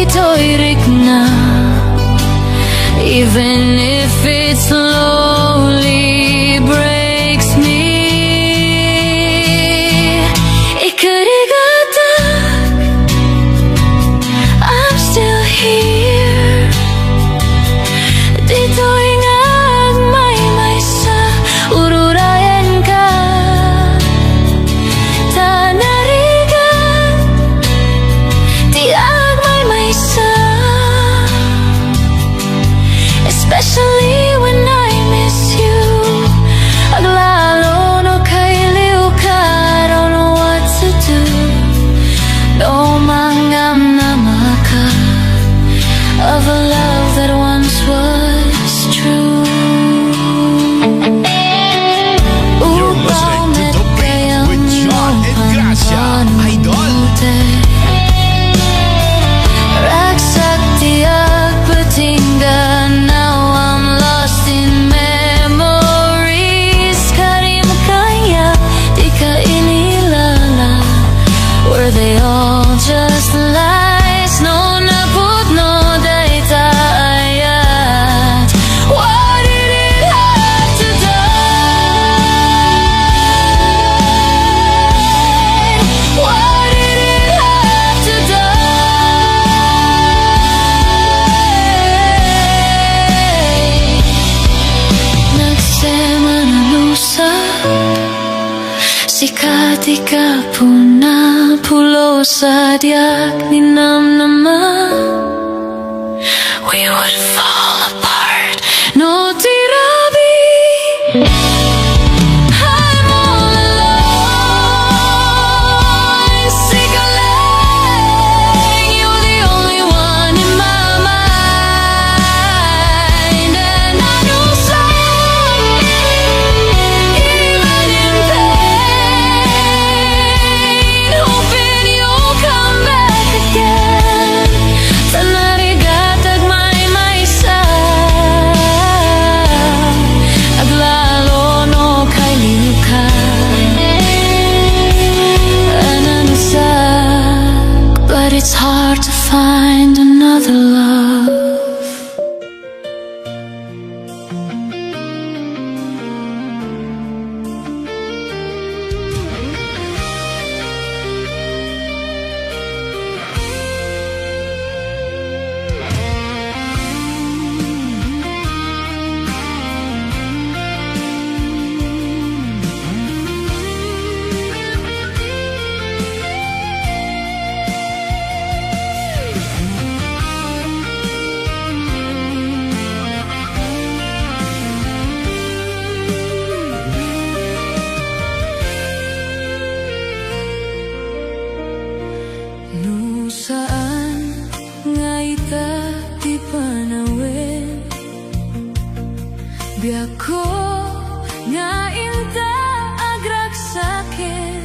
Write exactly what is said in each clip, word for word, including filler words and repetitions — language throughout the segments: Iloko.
Toy rikna, even if it slowly breaks me. Ikarigatak, I'm still here. Ditoy nga agmaymaysa, ururayenka. Ta narigat ti agmaymaysa, especially when I miss you. Aglalo no kailiwka, I don't know what to do. No mangnamnamaka of a love that once was true. You're listening to The Beat with John Engracia, Idol. Ragsak ti agpatingga, now I'm lost in memories. Karim kaya, di ka inilala. Were they all just lies? No napudno dayta ayat. What did it have to die? What did it have to die? Nagsema na lusa. Sika ti kapuna, pulos a diak ninamnama. We would fall apart. No tirabi. I'm all alone. Sika lang. You're the only one in my mind. And I know someday, even in pain, hoping you'll come back again. Ta narigat agmaymaysa, aglalo no kailiwka. Ananasa, but it's hard to find another love. No saan nga ita ti panawen, biagko nga inta agragsaken.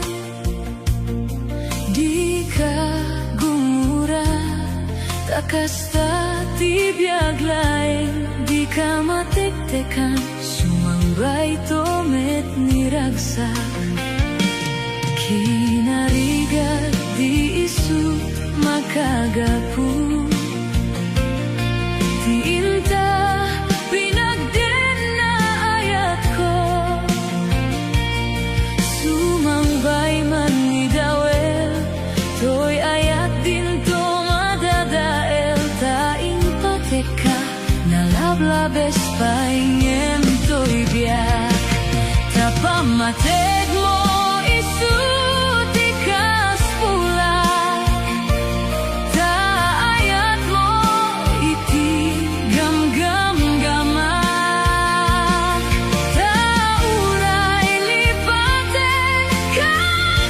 Dika gumura, ta kasta ti biag laeng, dika matektekan. Sumangbayto met ni ragsak. Kinarigat ti isu makagapu. Ti inta pinagdenna ayatko. Sumangbay man ni Dawel, toy ayat dinto madadael, ta impatekka. Nalablabes pay ngem toy biag, ta pammategmo isu ti kas pulak, ta ayatmo iti gamgamgamak, ta uray lipatek ka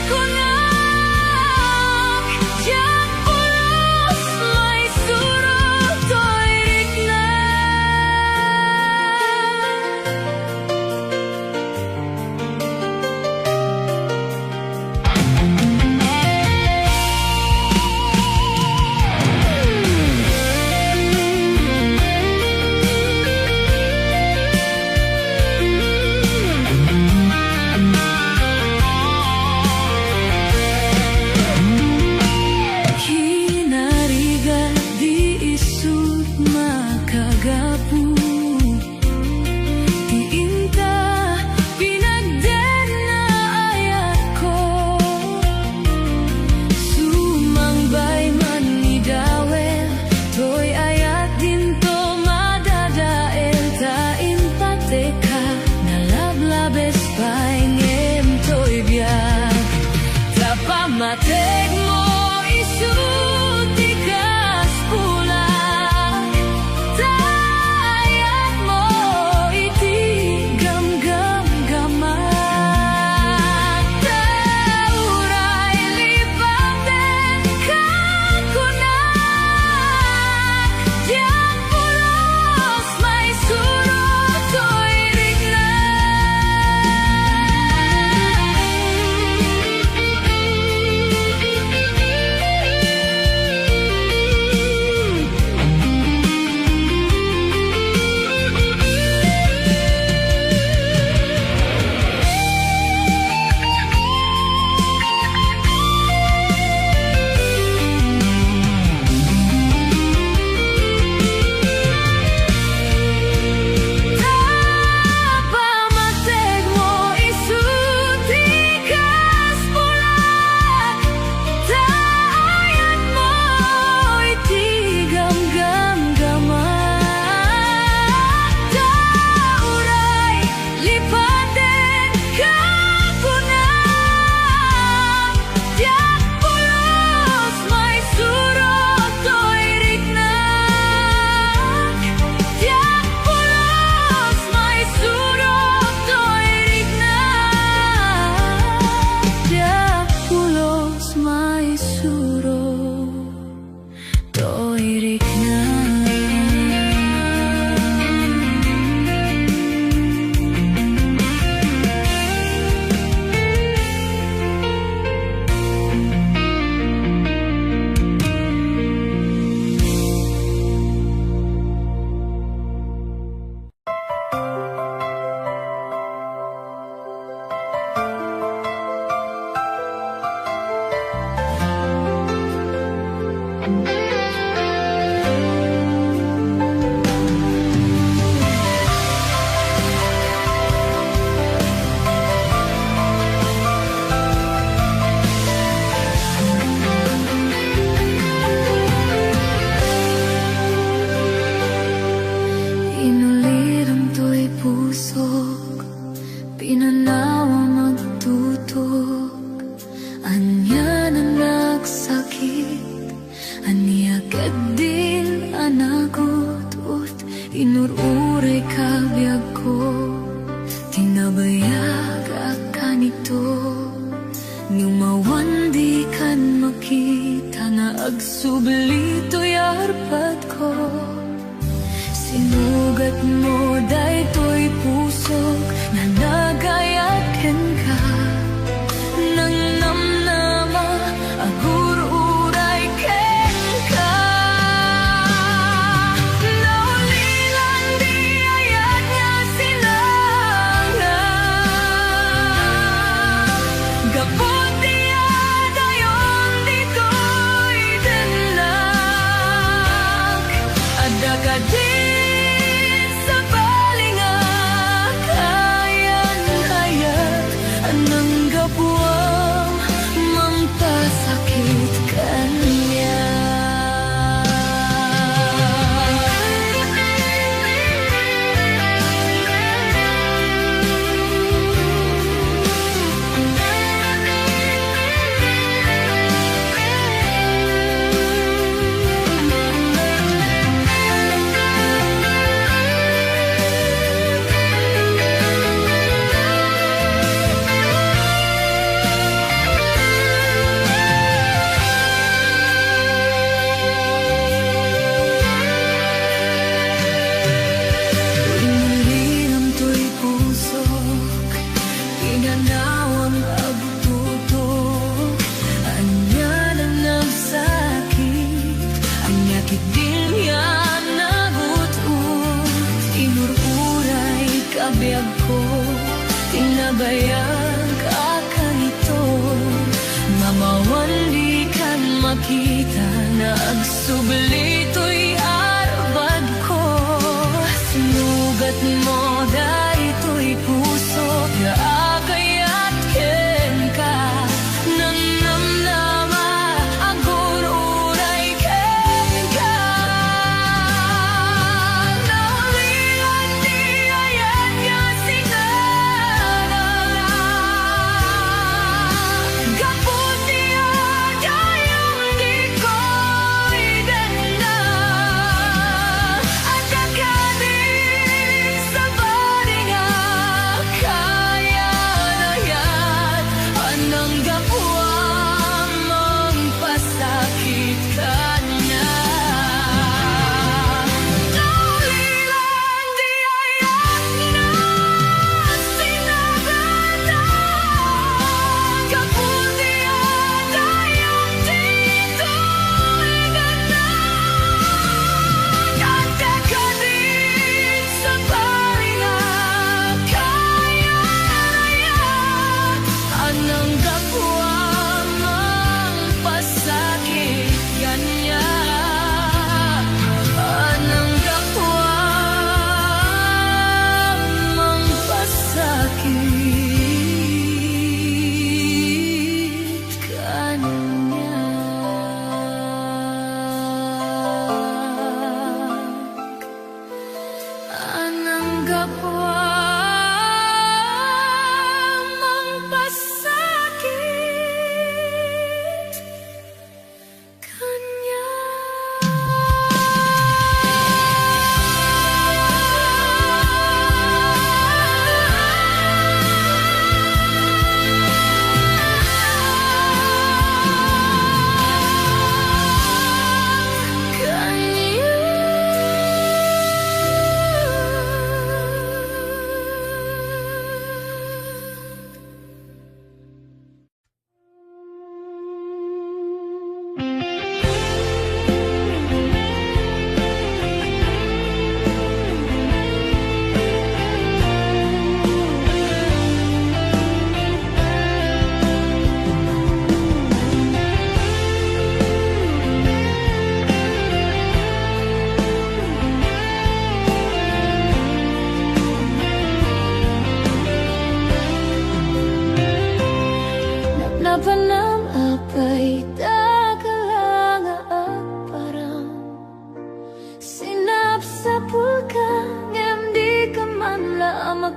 kunak. Diak pulos maisuro toy rikna. Irikna. Inulidam toy pusok, pinanawam agtutok, ania nga nagsakit, ania ketdin a nagut-ot, inur-uray kabiagko, tinabayag a kanito. Numawan dikan makita nga agsubli toy arpadko. Sinugatmo daytoy pusok nga nagayat kenka, nangnamnama, agur-uray kenka. Naulilan di ayat nga sinangan, gapu ti adayon ditoy dennak. Adda kadin sabali nga kayan-ayat a nanggapuam mangpasakit kaniak. Inulidam toy pusok, pinanawam agtutok, ania nga nagsakit, ania ketdin a nagut-ot, inur-uray kabiagko, tinabayag a kanito, mamawan dikan makita nga agsubli toy arbadko. Sinugatmo daytoy pusok nga agayat kenka, nangnamnama, agur-uray kenka. Naulian di ayan nga sinangan, gapu ti adayon ditoy dennak.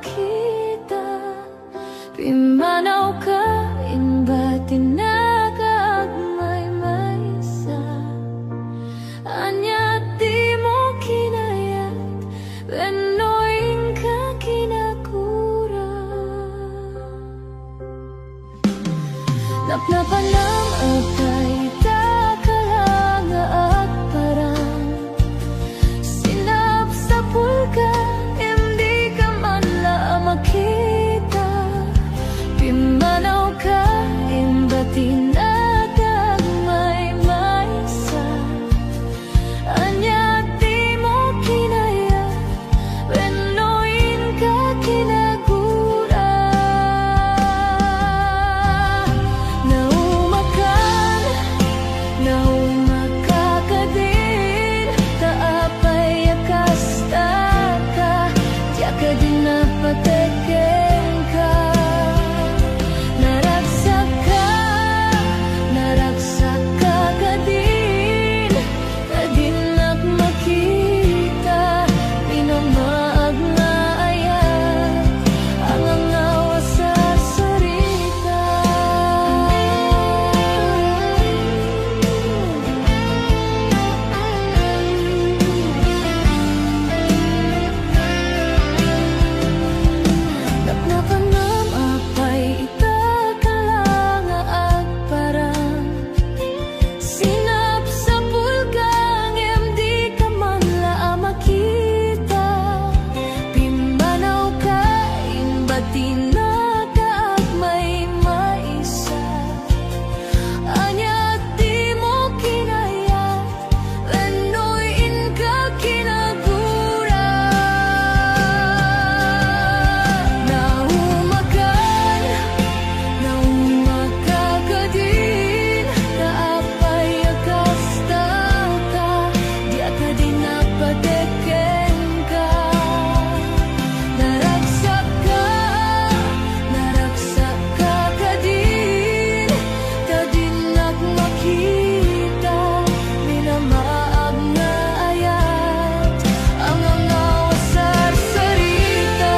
Kita, pimmanawka, imbatinak agmaymaysa. Ania dimo kinayat, wenno inka kinagura. Napnapanam apay ita ka la nga agparang. Sinapsapulka, ngem dika man la a makita. Pimmanawka, imbatinak agmaymaysa. Ania dimo kinayat, wenno inka kinagura. Naumakan, naumaka kadin, ta apay a kastaka, diak a dinna patek kenka. Naragsakka, naragsakka kadin, ta dinnak makita. Minamaag nga ayat, angangaw a sarsarita. Napnapanam apay ita ka la nga agparang. Sinapsapulka, ngem dika man la a makita. Pimmanawka, imbatinak agmaymaysa. Ania dimo kinayat, wenno inka kinagura. Naumakan, naumaka kadin, ta apay a kastaka, diak a dinna patek kenka. Naragsakka, naragsakka kadin, ta dinnak makita. Minamaag nga ayat, angangaw a sarsarita.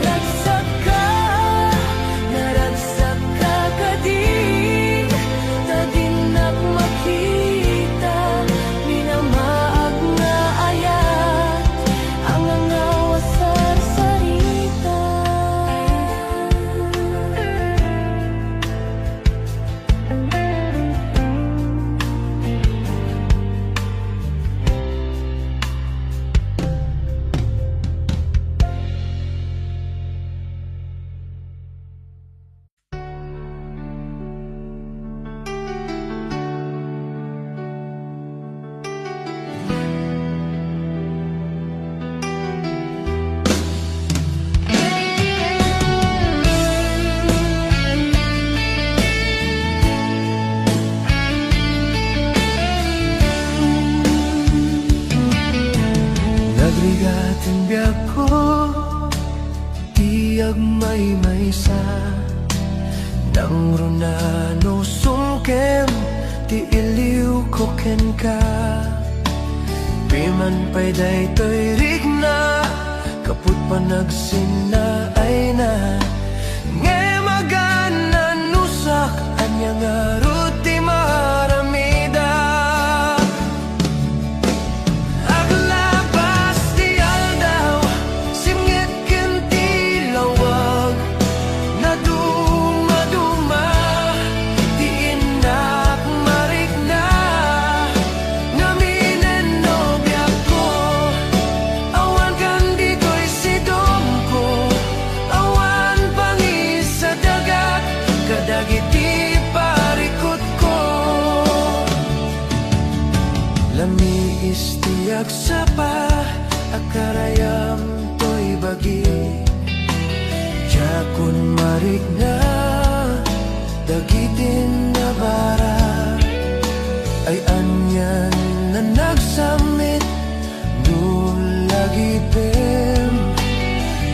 Nagsakka, naragsak ka kadin, ta dinnak makita, minamaag nga ayat, angangaw a sarsarita. Nagrigat ti biagko, ti agmaymaysa, nangruna no sumkem ti iliwko kenka. Piman pay daytoy rikna, kaput panagsinnaayna, ngem agan nanusak, ania ngarud ti maaramidak? Aglabas ti aldaw, simngit ken ti lawag, nadumaduma ti innak marikna. Ngamin no biagko, awan kan ditoy sidongko. Ti agsapa a karayam toy bagi, diakon marikna dagiti nabara ay anian a nagsammit no lagipem.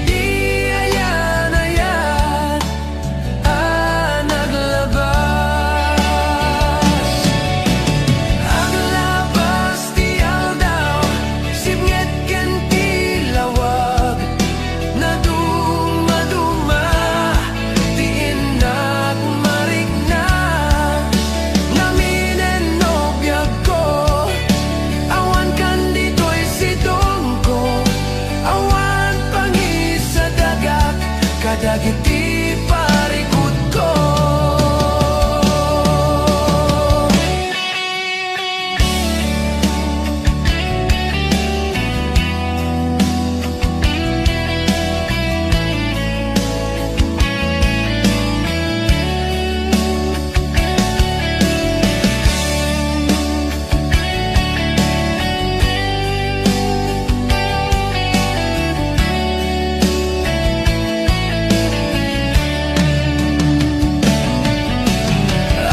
Di ayan-ayan a naglabas. Aglabas ti aldaw, simnget ken ti lawag. Nadumaduma ti innak marikna. Naminen no biagko, awan kan ditoy sidongko, awan pangisadagak kadagiti parikutko.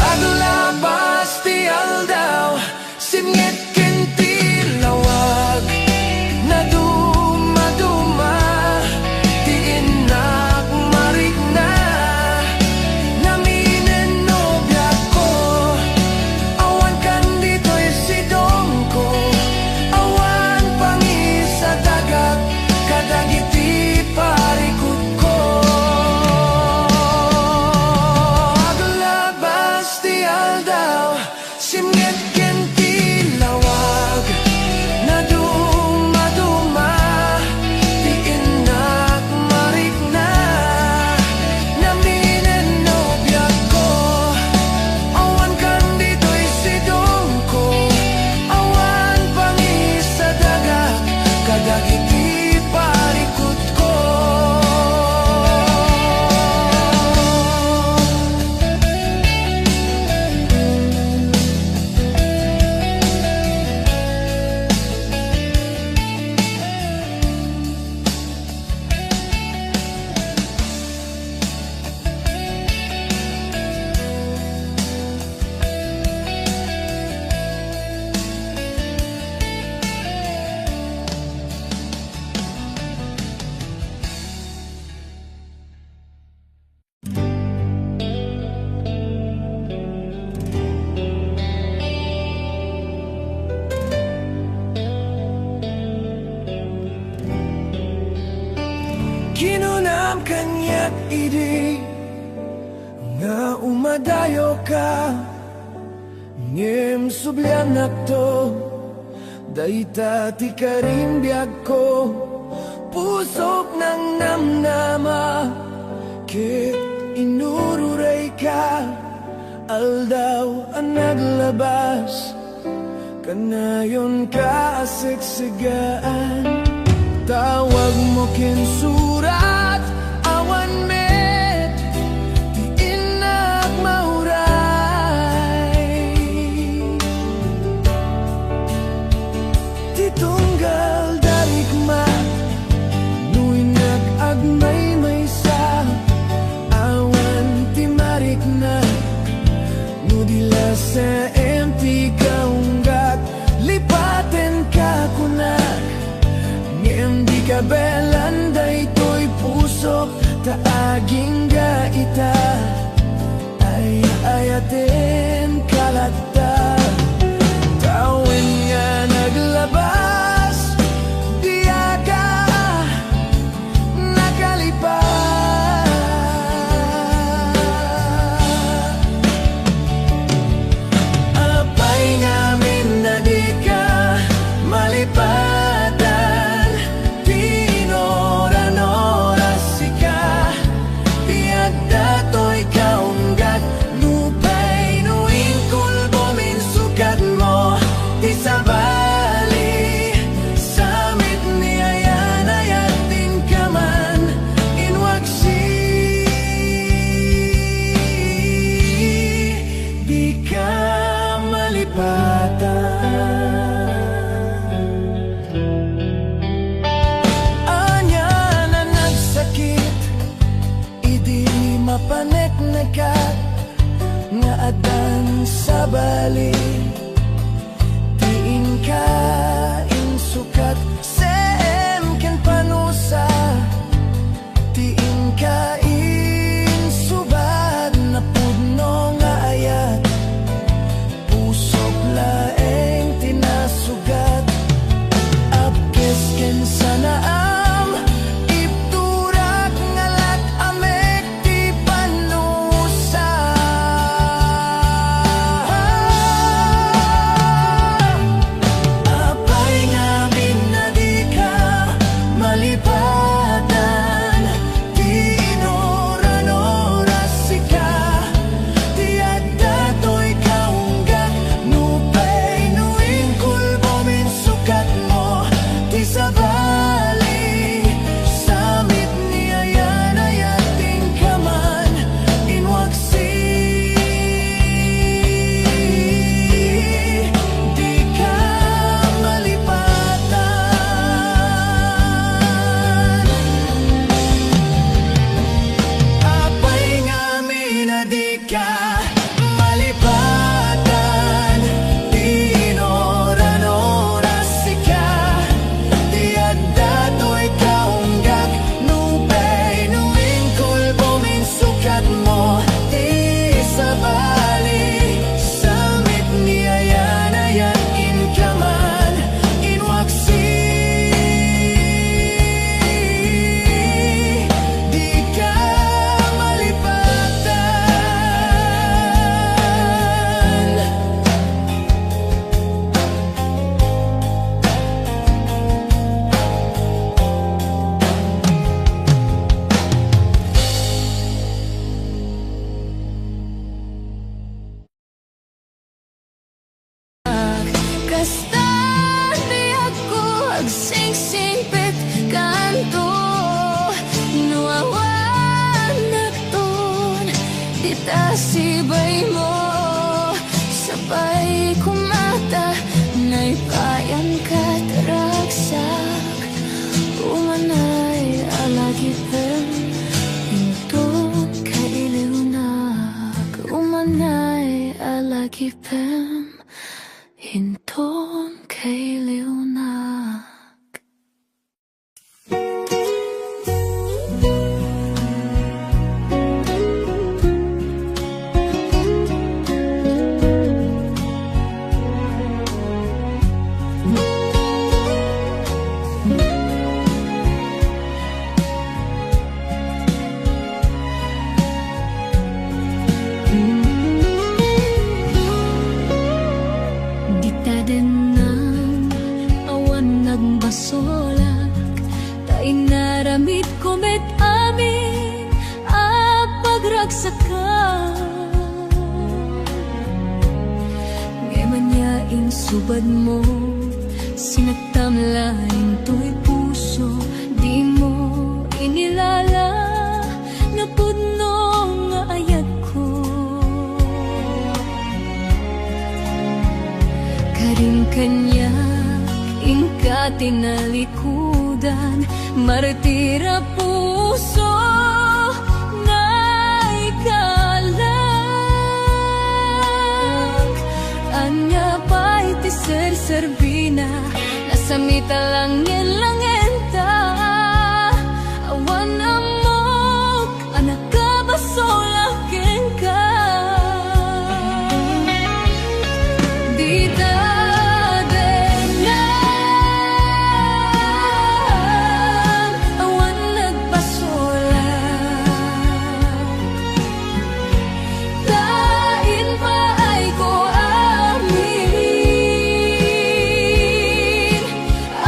Aglabas ti aldaw, simnget ken ti lawag. Nadumaduma ti innak marikna. Naminen no biagko, awan kan ditoy sidongko, awan pangisadagak kadagiti parikutko. Aglabas ti aldaw, simnget ken ti lawag. Nadumaduma ti innak marikna. Naminen no biagko, awan kan ditoy sidongko, awan pangisadagak kadagiti parikutko. Kinunam kaniak idi nga umadayoka, ngem subliannakto. Dayta ti karim biagko, pusok nangnamnama, ket inurorayka. Aldaw a naglabas, kanayonka a seksegaan. Tawagmo ken surat, awan met ti innak mauray. Ti tunggal darikmat, no innak agmaymaysa, awan ti marikna. No di lasaem ti kaunggat, lipatenka kunak. Ngem di kabelan daytoy pusok, ta agingga ita. Ay-ayatenka latta. Tawen nga naglabas, diaka nakalipat. Apay ngamin a dika malipatan? Ti inuran-oras sika, ti adda to Paneknekat nga addan sabali, ti inka insukat saan ken panusa, ti inka insubad napudno nga ayat. Pusok laeng ti nasugat. Apkes ken sanaam, ibturak nga lat-amek ti panusa. Apay ngamin a dika malipatan? Ti inuran oras sika, ti adda toy kaunggak, nupay no inkulbom insukatmo ti sabali, samit ni ayan-ayat ti inka man inwaksi. Dika malipatan. Apay ngamin a dika malipatan? Ti inuran oras sika, ti adda toy kaunggak, nupay no inkulbom insukatmo ti sabali, samit ni ayan-ayat inka man inwaksi. Dika malipatan. Kasta biagko agsingsingpet kanto, no awan nakton dita sibaymo, sabay kumata, naipayan kat ragsak. Umanay a lagipem, inton kailiwnak. Umanay a lagipem, inton kailiwnak. Dita dengngan, awan nagbasolak, ta inaramidko met amin a pagragsakak. Ngem ania insubadmo, sinaktam laeng toy puso, dimo inilala, napudno nga ayatko. Karin kaniak inka tinalikudan, martir a puso, naikalak. Ania pay ti serserbina, nasamita langin-langenta, awan ammok a nakabasolak kenka. Dita dengngan, awan nagbasolak. Ta impaayko amin a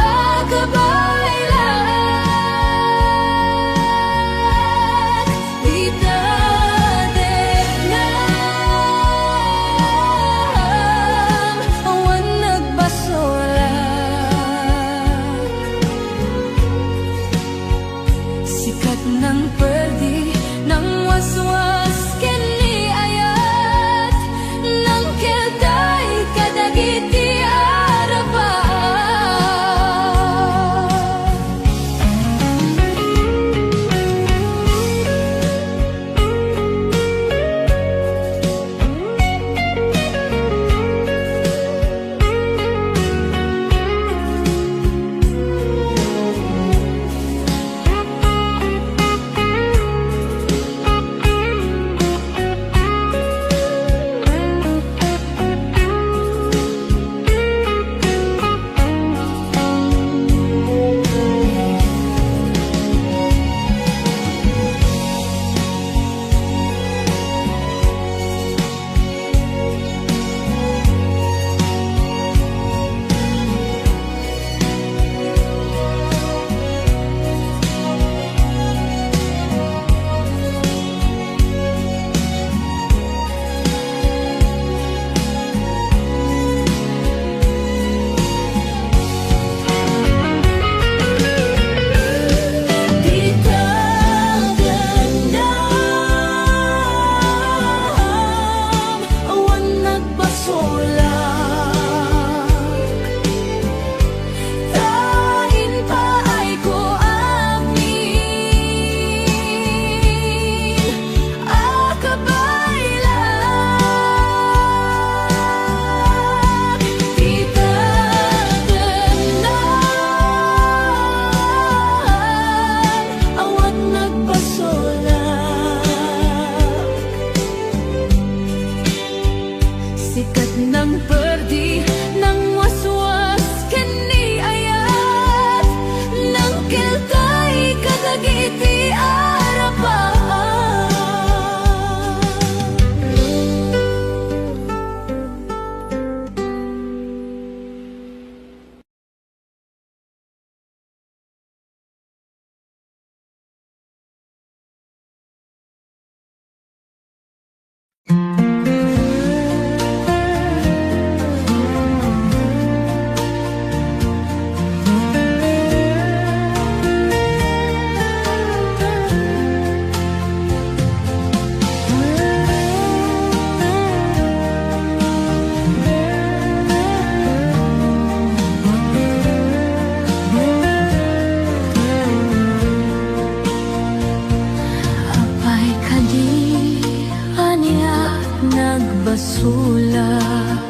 Basolak,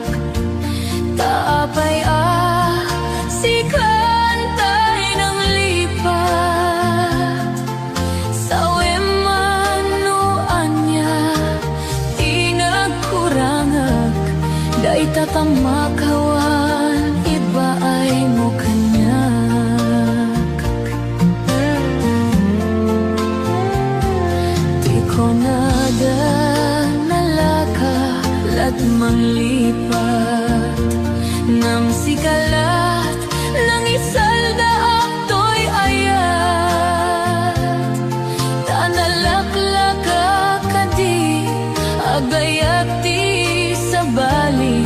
ta apay a sikan tay nanglipat? Sawen man no ania ti nagkurangak, dayta pammakawan ibaaymo kaniak. Ti kunada, nalaka lat manglipat, ngem sika lat nangisaldaak toy ayat. Ta nalaklaka kadi, agayat ti sabali,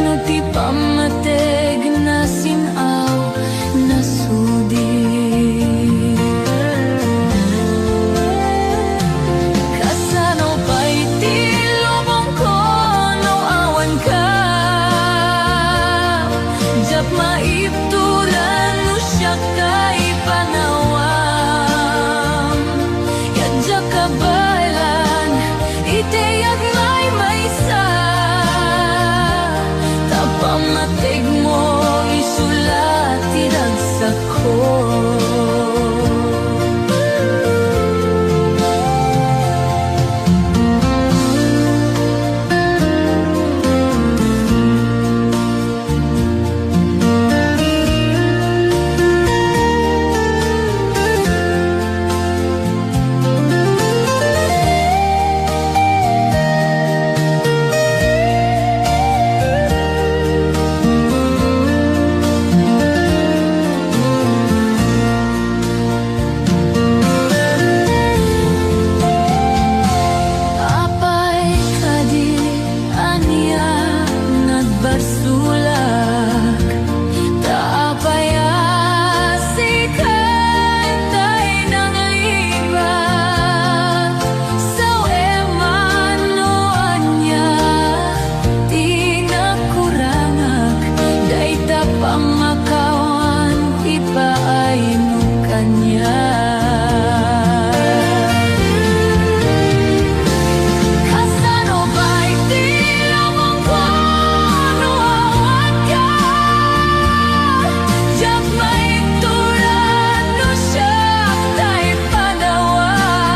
no ti pammateg nasin-aw nasudi. Kasano pay ti lubongko no awanka? Diak maibturan no siak tay panawam. Ket diak kabaelan iti agmaymaysa, ta pammategmo isu la ti ragsakko. Apay kadi ania nagbasolak? Ta apay a sikan tay nanglipat? Sawen man no ania ti nagkurangak, dayta pammakawan ibaaymo kaniak. Kasano pay ti lubongko no awanka? Diak maibturan no siak tay panawam.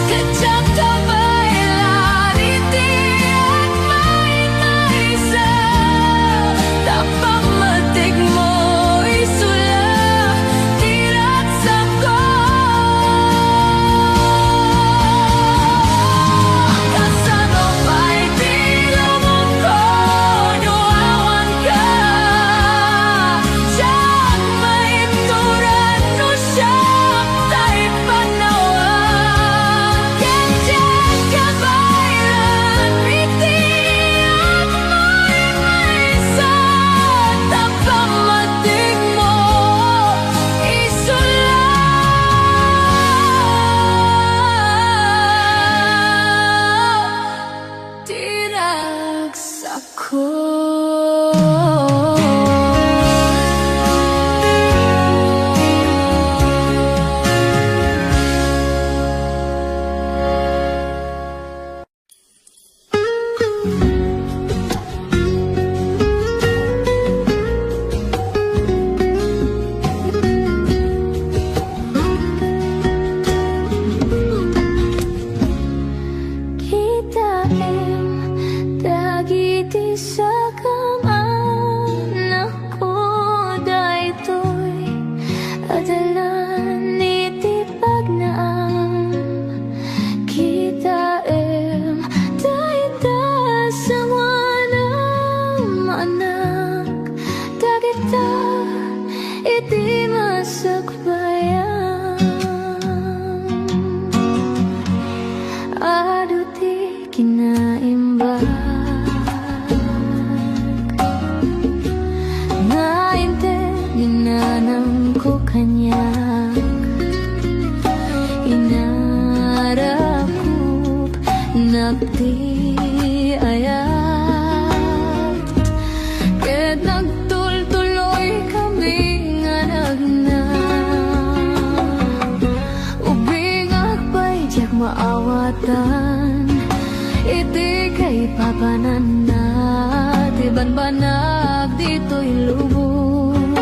Ket diak kabaelan iti agmaymaysa, ta pammategmo isu la ti ragsakko. Kasano pay ti lubongko no awanka? Diak maibturan no siak tay panawam. Ket diak kabaelan iti agmaymaysa, ta pammategmo isu la ti ragsakko. Kitaem dagiti sakam, anakko, daytoy a dalan iti pagnaam. Kitaem dayta sangoanam, anak, dagita iti masakbayan. Adu ti kinaimbag nga inted inanamko kaniak. Inarakupnak ti ayat, ket nagtultuloykami nga nagna. Ubingak pay, diak maawatan Iti kaipapananna ti banbanag ditoy lubong.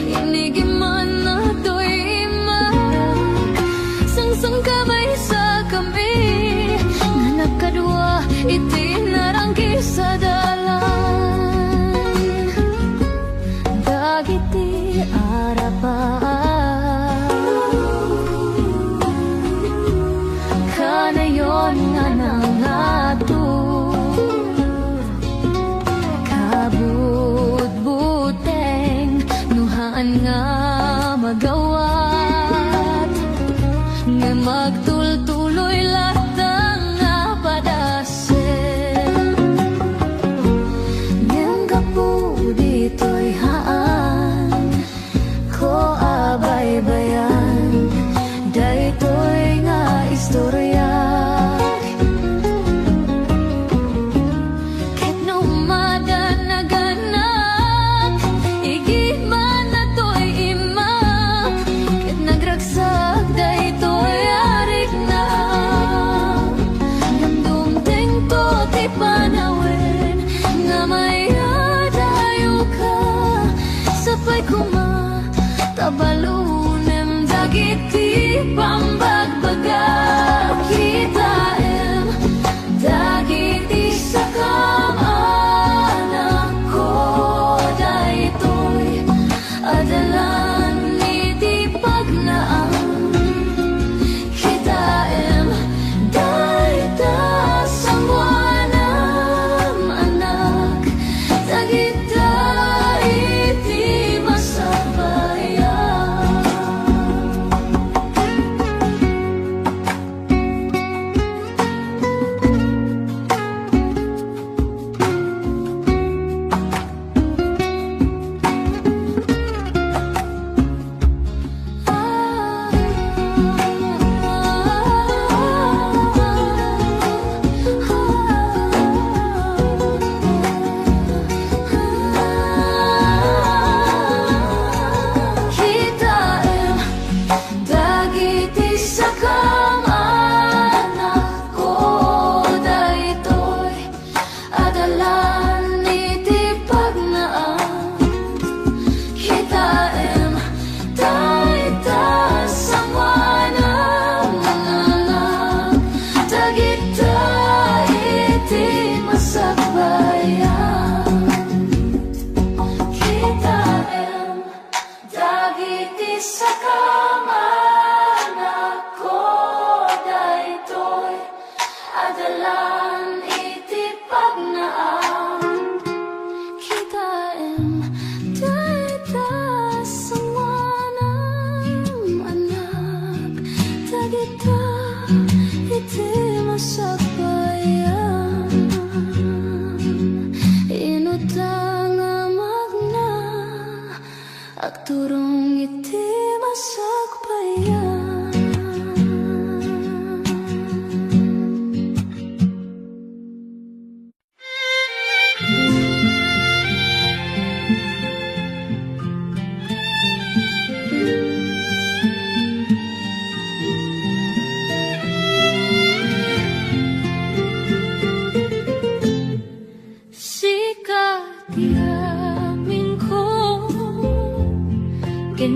Inigimmanna toy ima, sangsangkamaysa kami nga nagkadua iti narangkis a dalan. Dagiti arapaak kanayon nga nangato, kabutbuteng no haan nga magawat, ngem agtultuloy latta nga padas. Ngem gapu ditoy haan ko a baybayan daytoy nga istorya. Ket no madanaganak, igimmanna toy imak, ket nagragsak daytoy a rikna. Ngem dumtengto ti panawen nga mayadayoka, sapay koma ta balunem dagiti pambagbaga. Kitaem dagiti sakam, anakko, daytoy a dalan iti pagnaam. Kitaem dayta sangoanam, anak, dagita iti masakbayan. Kitaem dagiti sakam, anakko, daytoy a dalan iti pagnaam. Kitaem dayta sangoanam, anak, dagita iti masakbayan. Kitaem dagiti sakam, anakko, daytoy a dalan iti pagnaam. Kitaem dayta sangoanam, anak, dagita iti masakbayan. Inutang a magna, agturong iti masakbayan. Sika ti amin ko, ket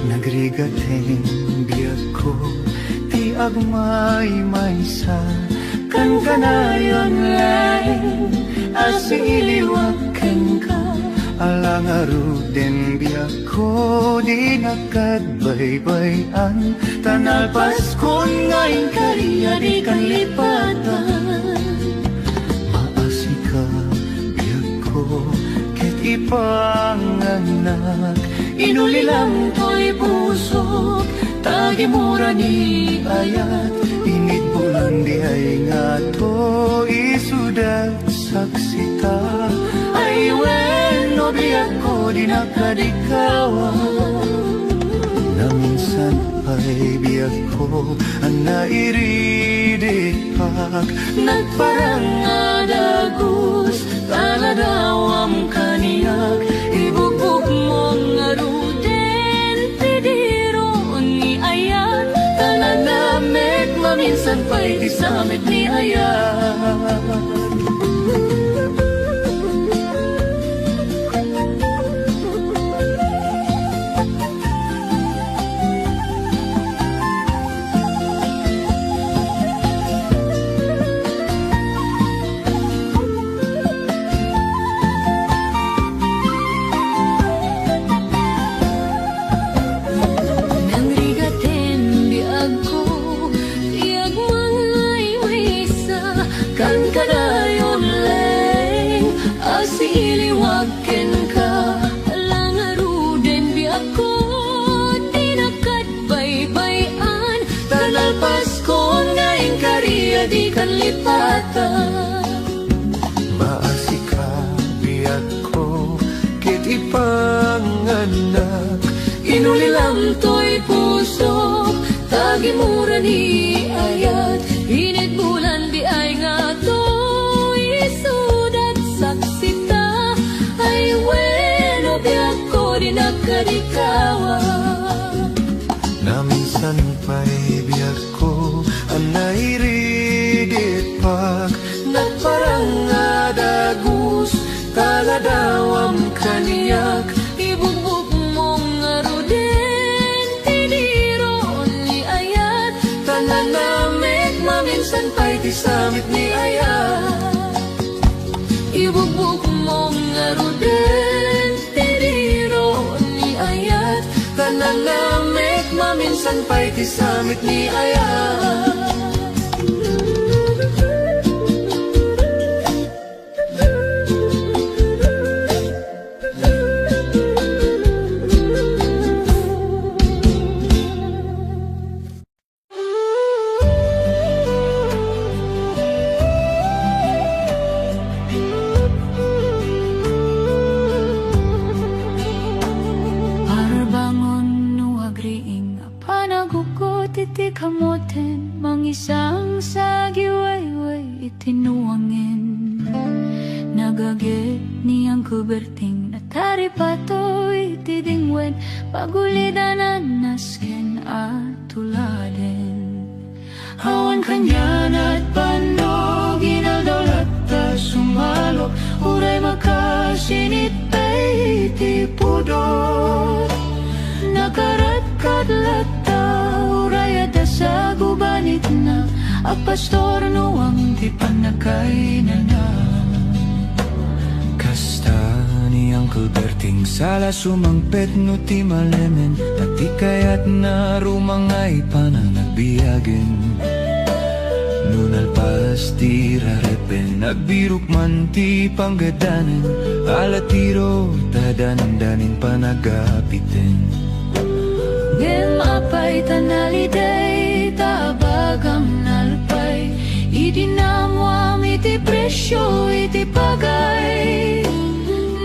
Nagrigaten biagko ti agmaymaysa, kankanayon laeng a siliwak kenka. Ala ngaruden biagko, dinak agbaybay-an, ta nalpaskon nga inkari a dikan lipatan. Maasika, biagko, ket ipanganak, inulilam toy pusok, ta agimura ni ayat, init bulan di ay ngato, isudat saksita. Ay wenno, biagko, dinak adikawan. Naminsan pay, biagko, a nairidipak, nagparang a dagus, ta ladawam kaniak, ibugbogmo ngaruden ti diro ni ayat, ta nanamek maminsan pay ti samit ni ayat. Nangrigaten biagko, ti agmaymaysa, kankanayon laeng a siliwak kenka. Ala ngaruden, biagko, dinak agbaybay-an, ta nalpaskon nga inkari a dikan lipatan. Maasika, biagko, ket ipanganak, inulilam toy pusok, ta agimura ni ayat, init bulan di ay ngato, isudat saksita. Ay wenno, biagko, dinak adikawan. Naminsan pay, biagko, a nairidipak, nagparang a dagus, ta ladawam kaniak, ibugbogmo ngaruden ti diro ni ayat, ta nanamek maminsan pay ti samit ni ayat. Ibugbogmo ngaruden ti diro ni ayat, ta nanamek maminsan pay ti samit ni ayat. Arbangon no agriing a panagugot iti kamoten, mangisangsa agiwayway iti nuangen. Nagaget ni Uncle Berting, nataripato iti dingwen, pagulidan a nasken a tuladen. Awan kanian a bannog, inaldaw latta sumalok, uray makasinit pay ti pudot. Nakaratkat latta, uray adda sagubanitna, a pastor no amin ti pannakainana. Kasta ni Uncle Berting, sala sumangpet no ti malemen, ta ti kayatna rumangay panang agbiagen. No nalpas ti rarepen, agbirok man ti panggedanen, ala ti ro ta dandanin panagapiten. Ngem apay ta naliday ta abagam nalpay, idi naammoam iti presio iti pagay.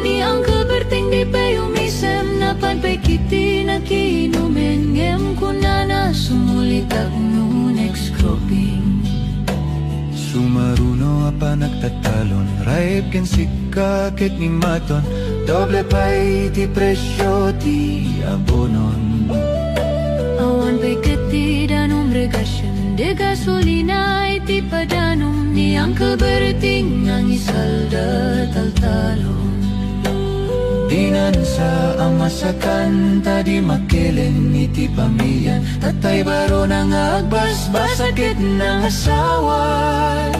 Ni Uncle Berting di pay umisem, napan pay ketdi nakiinumen, ngem kunana, sumulitak no next cropping. Sumaruno a panagtatalon, raep ken sikka ket ni Maton, doble pay ti presio ti abonon. Awan pay ketdi danum regation, Di gasolina iti padanum ni Uncle Berting, nangisalda taltalon. Dinansa a masakan ta di makilen iti pamilian. Tatay Barona nga agbasbasag ket nangasawa.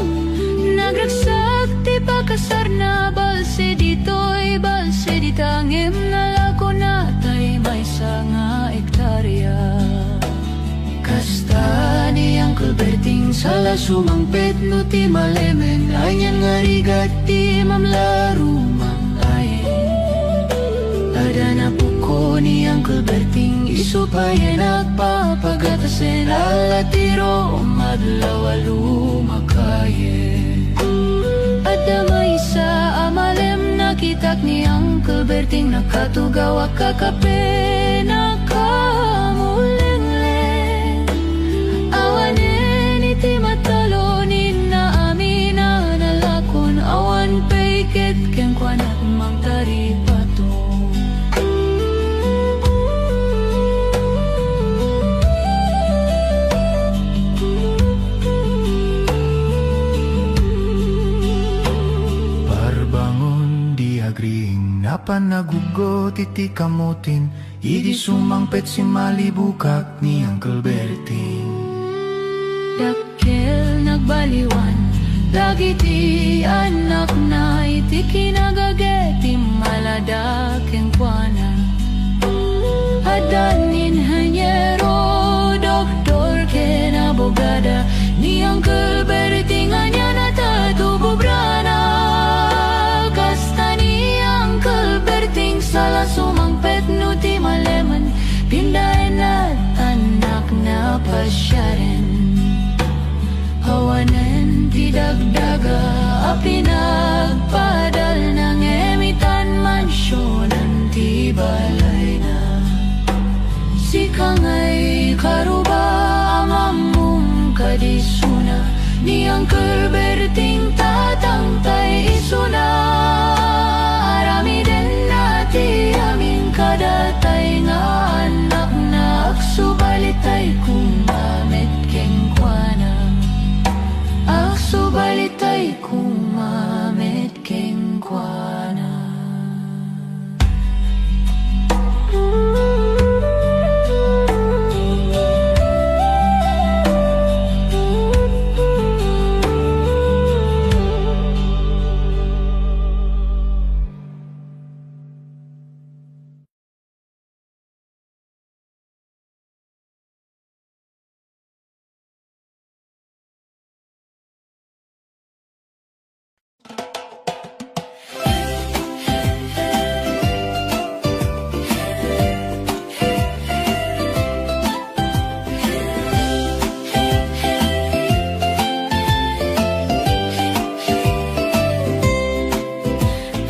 Nagragsak ti pakasarna, balse ditoy, balse dita, ngem nalakona tay maysa nga hektaria. Kasta ni Uncle Berting, sala sumangpet no ti malemen, anian nga rigat ti mamla rumang-ayen. Adda napuko ni Uncle Berting, isu pay a nagpapagatasen, ala ti rum, adlaw a lumakayen. Adda maysa a malem, nakitak ni Uncle Berting, nakatugaw a kakape, nakamulenglen. Awanen iti matalo ni Naami, nanalakon, awan pay ket kenkuana mangtaripato. Parbangon di agring, napan naguggot iti kamutin, idi sumangpet simmalibukak ni Uncle Berting. Dakkel nagbaliwan dagiti annakna iti kinagageti, malada kenkuana. Adda ni inheniero, doktor, ken abogada, ni Uncle Berting anian a tattoo bubrana. Kasta ni Uncle Berting, sala sumangpet no ti malemen, pindaenna annakna pasiaren. Awanen ti dagdaga a pinagpadalna, ngem itan mansionen ti balayna. Sika ngay karuba, amamum kadi suna, ni Uncle Berting tatangtay isuna. Aramidenna ti amin kadatay nga annakna, agsubalitay koma met kenkuana. Agsubalitay koma met kenkuana.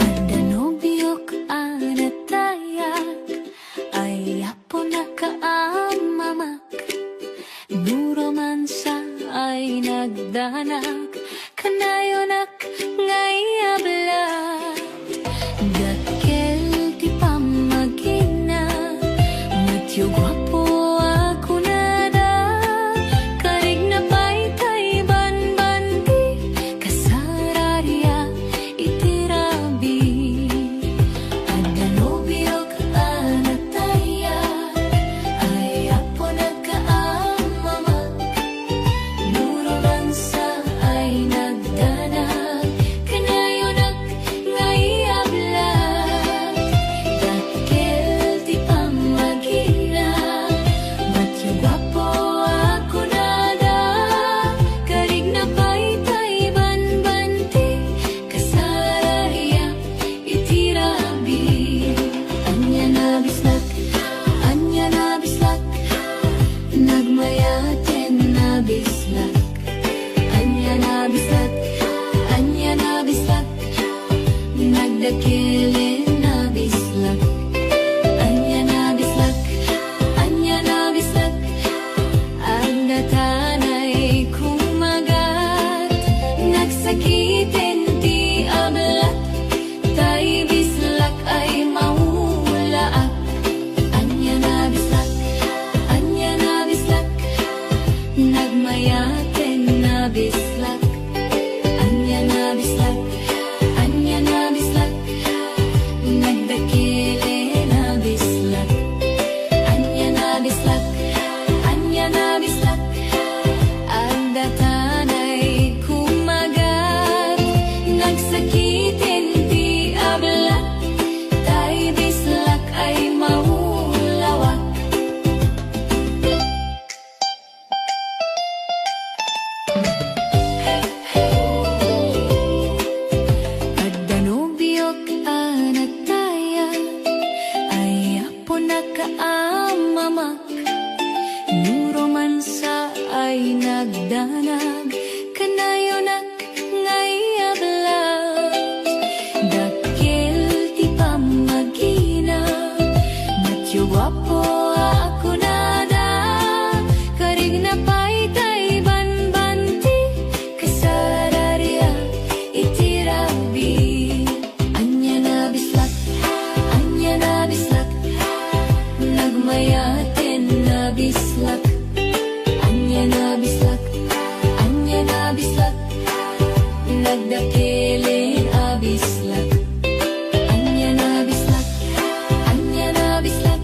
Adda nobiok a natayak, ay apo, nakaamamak. No romansa ay nagdanag, kanayonak nga iabla. Dakkel ti pammagina, met yo guapo a kunada, karigna pay tay banbanti, kasararia iti rabii. Adda nobiok a natayak, ay apo, nakaamamak. No romansa ay nagdanag, kanayonak nga iabla. Dakkel ti pammagina, Bislak, ania nabislak, ania nabislak, nagdakkel a bislak. Ania nabislak, ania nabislak, adda tanay kumagat, nagsakiten ti ablak, tay bislak ay maulawak. Adda nobiok a natayag, ay aponak a mamak. No romansa ay nagdanag, kanayonak nga iablas. Dakkel ti pammagina, matyo guapo a kunada, karigna pay tay banbanti, kasararia iti rabbi. Ania nabislak, ania nabislak, nagmayaten a bislak. Ania nabislak, ania nabislak, nagdakkel a bislak. Ania nabislak, ania nabislak,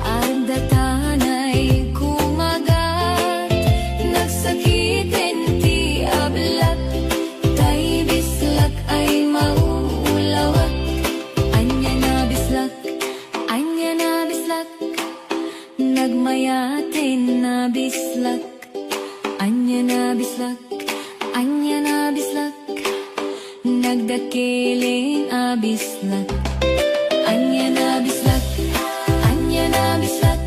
adda tanay kumagat, nagsakiten ti ablak, tay bislak ay maulawak. Ania nabislak, ania nabislak, nagmayaten a bislak. Ania nabislak, ania nabislak, nagdakkel a bislak. Ania nabislak, ania nabislak,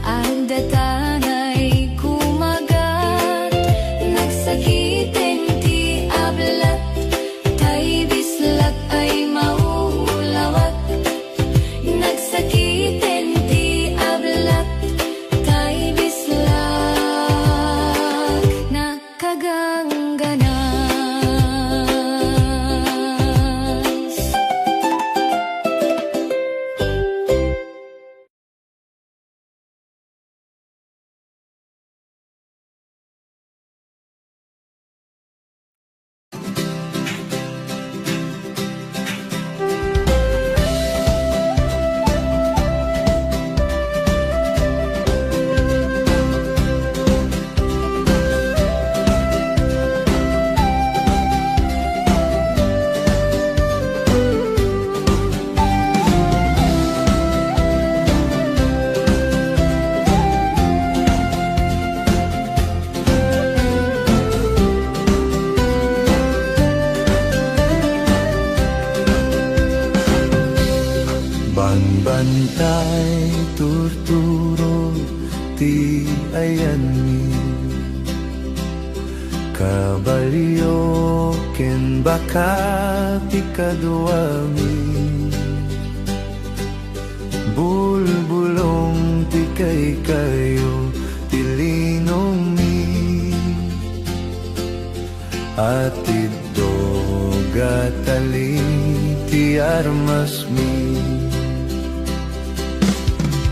adda tanay kumagat, nagsakiten ti ablak, tay bislak ay maulawak. Nagsakiten ti ablak, tay bislak, nakagangganas. Banbantay turturo ti ayanmi. Kabalio ken baka ti kaduami. Bulbulong ti kaykayo ti linongmi. Atiddog a tali ti armasmi.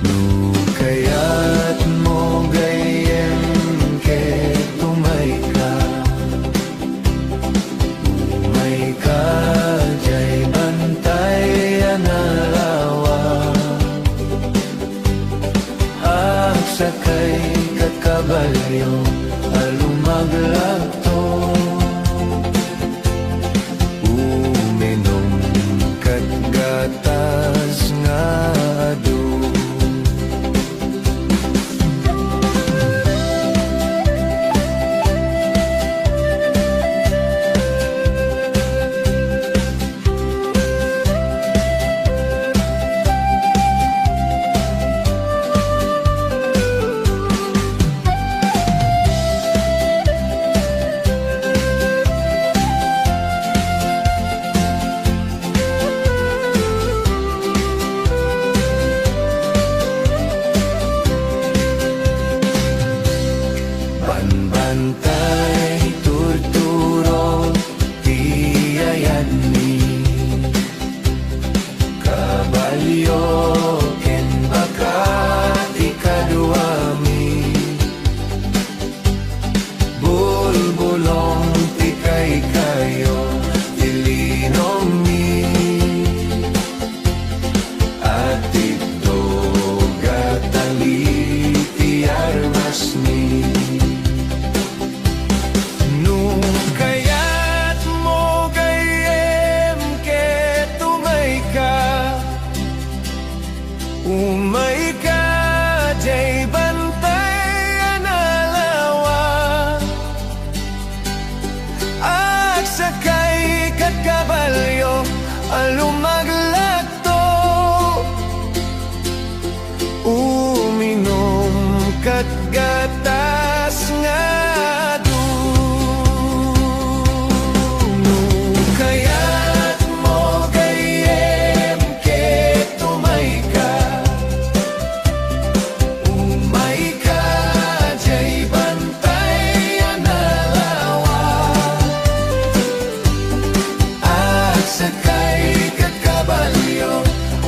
No kayatmo gayyem ket umayka. Umayka jay bantay a nalawa. Agsakay ka kabalio a lumaglagto. Uminom kat gatas nga adu. Long ti kaykayo, ti linongmi, a tiddog a tali ti armasmi. No kayatmo gayyem ket umayka, umayka diay bantay a nalawa. Agsakay kad kabalio a lumaglagto. Uminom kad gatas nga adu. No kayatmo gayyem ket umayka, umayka diay bantay a nalawa. Agsakay kad kabalio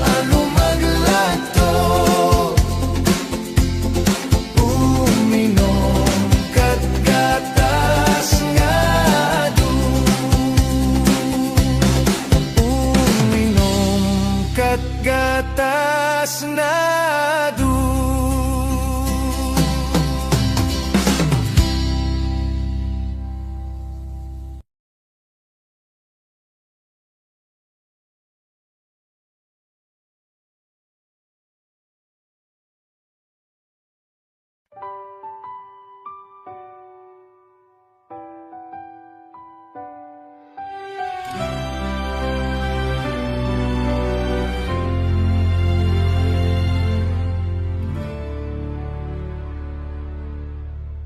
a lumaglagto. Uminom kad gatas nga adu. Uminom kad gatas nga adu.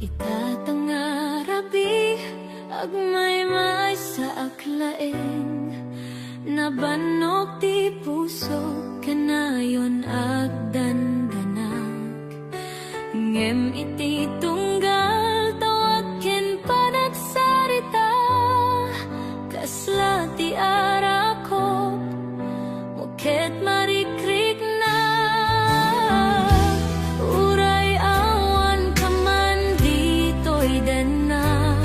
Ita ta nga rabii, agmaymaysaak laeng. Nabannok ti pusok, kanayon agdandanak. Ngem iti tunggal tawag ken panagsarita, kasla ti arakop, mo ket marikriknak. Uray awan ka man ditoy dennak,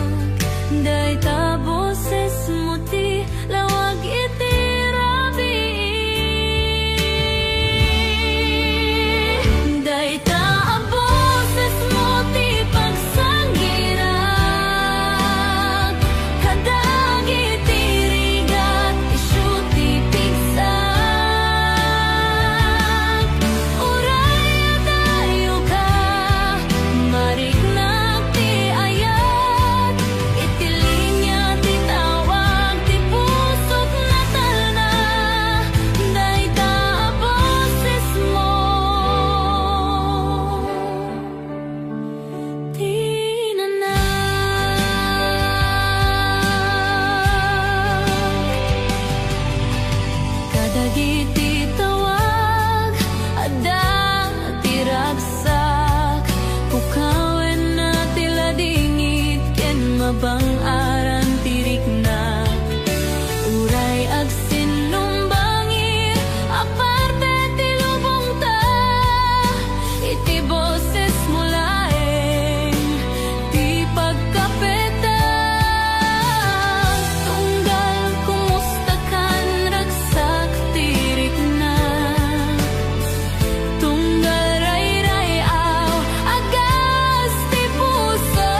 dayta bosesmo ti lawag iti rabii. Dayta a bosesmo ti pagsangirak kadagiti rigat, isu ti pigsak. Uray adayoka, mariknak ti ayat. Iti linia ti tawag ti pusok natalna, dayta a bosesmo ti nanak. Kadagiti tawag, adda ti ragsak, pukawenna ti ladingit ken mabang-aran ti riknak. Uray agsinnumbangi a parte ti lubongta, iti bosesmo laeng ti pagkapetak. Tunggal kumustakan, ragsak ti riknak. Tunggal rayrayaw, agas ti puso.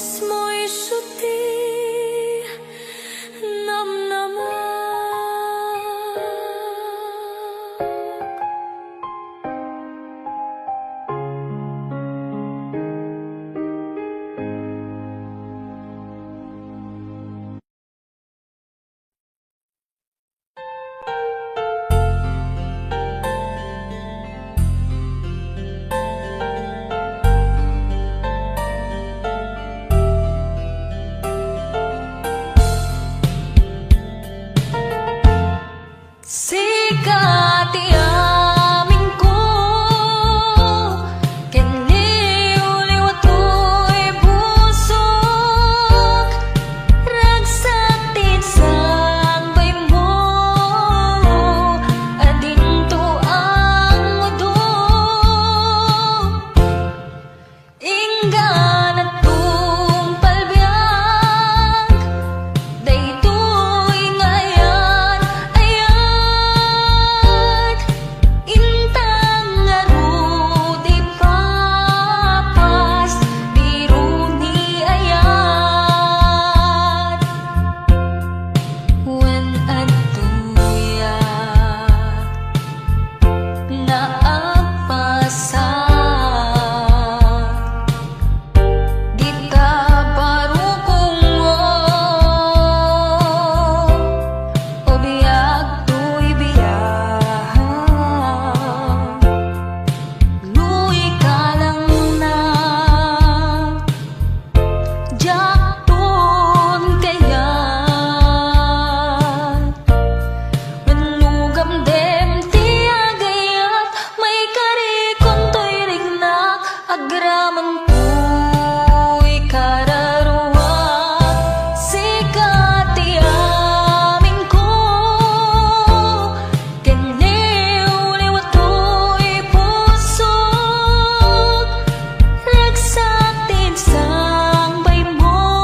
Moy suti namnama. Sika ti amin ko, ken liwliwa toy pusok, ragsak ti sangbaymo, adinto angudo. Inggana tungpal biag, daytoy nga ayan-ayat, intang ngarud ipapas, biro ni ayat. Wen adtoya nga agpasak, dita barukongo, o biag toy biag, no ikalangna. Diakton kayat, wenno gamdem ti agayat, maikarikon toy riknak, agraman toy kararuak, sika ti amin ko. Ken liwliwa toy pusok, ragsak ti sangbaymo,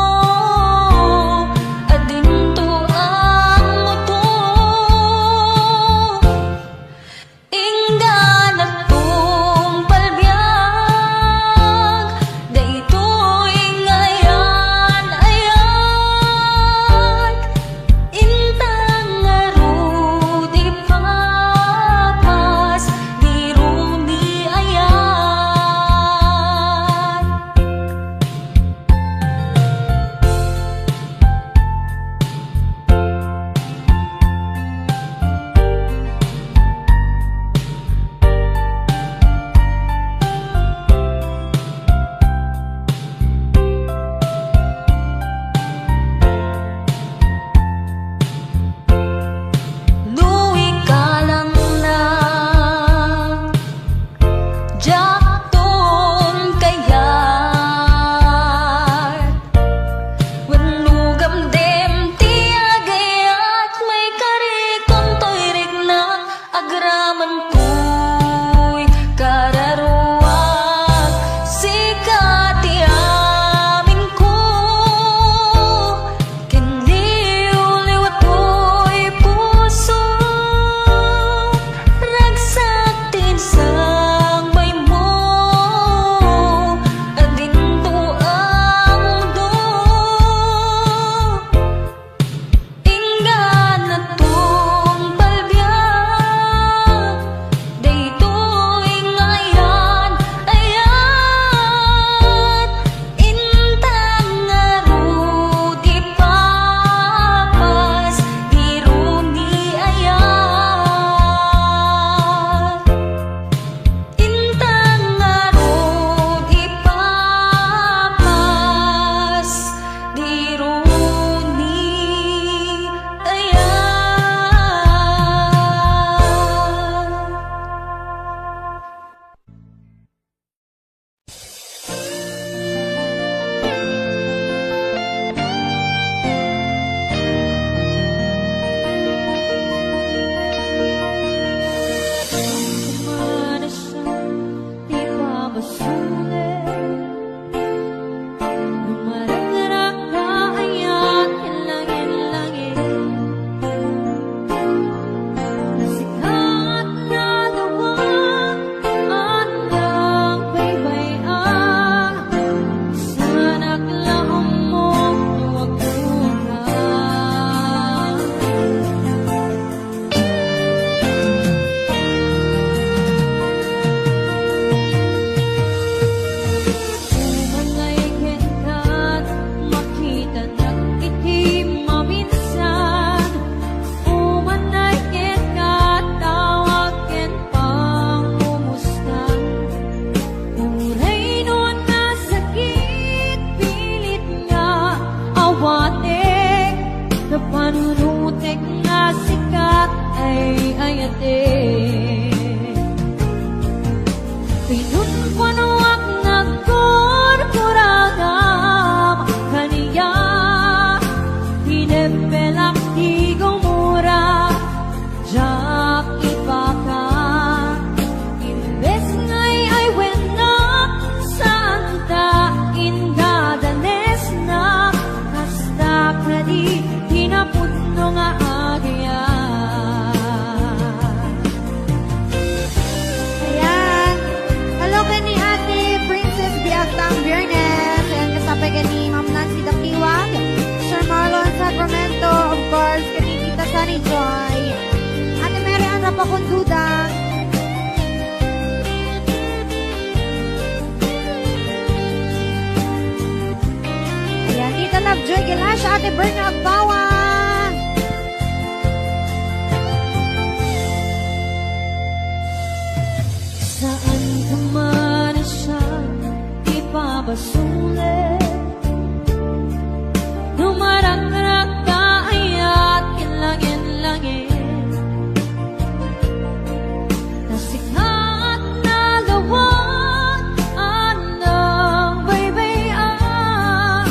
Ay, ayate. Pinunpunuak nagkurkurangam kaniak, tineppelak ti gumura, diak ipakan. Imbes nga ay-aywennak, saanta indadanesnak, kasta kadi ti napudno nga agian. Ayan. Hello ken ni Ate Princess Biagtang Biernes. Ayan, kasabay ken ni Ma'am Nancy Dakiwag, Sir Marlon Sacramento, of course, ken ni Tita Sunny Joy. Ate Mary Ann Rapaconduda. Ayan, Tita Lovejoy Galacia, Ate Berna Agbawa. Saan ka man siya ipabasule. Dumaragrak ka ayat ken langit-langit. Nasikat na lawag a nagbaybay-an,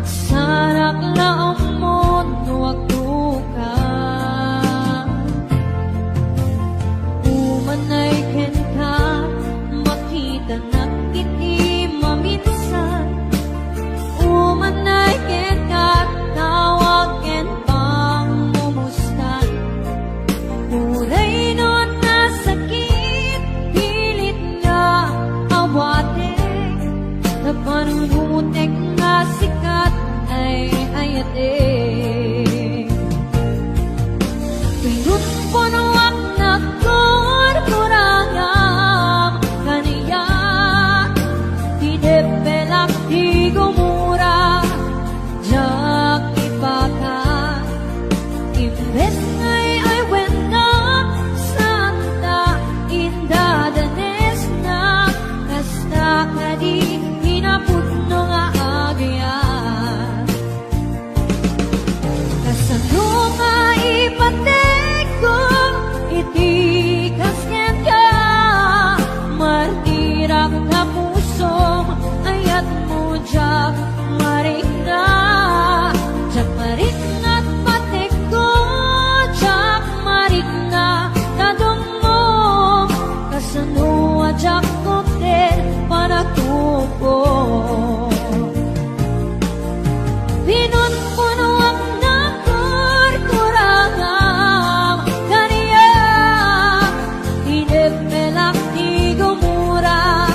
sarak la ammon no agtuka. Umanay kenka, makitanak iti maminsan. Umanay kenka, tawag ken pangmumustan. Uray no nasakit, pilit nga awatek, ta panunutek nga sikat ay ayatek. Pinunpunuak nagkurkurangam kaniak, tineppelak ti gumura, diak ipakan. Imbes nga ay-aywennak, saanta indadanesnak, kasta kadi ti napudno nga agian. Kasano nga ipatekko iti kas kenka? Martirak a pusom, ayatmo diak marikna. Diak marikna a patekko, diak marikna a dumngom. Kasano a diak kupten panagtukom? Pinunpunuak nagkurkurangam kaniak, tineppelak ti gumura,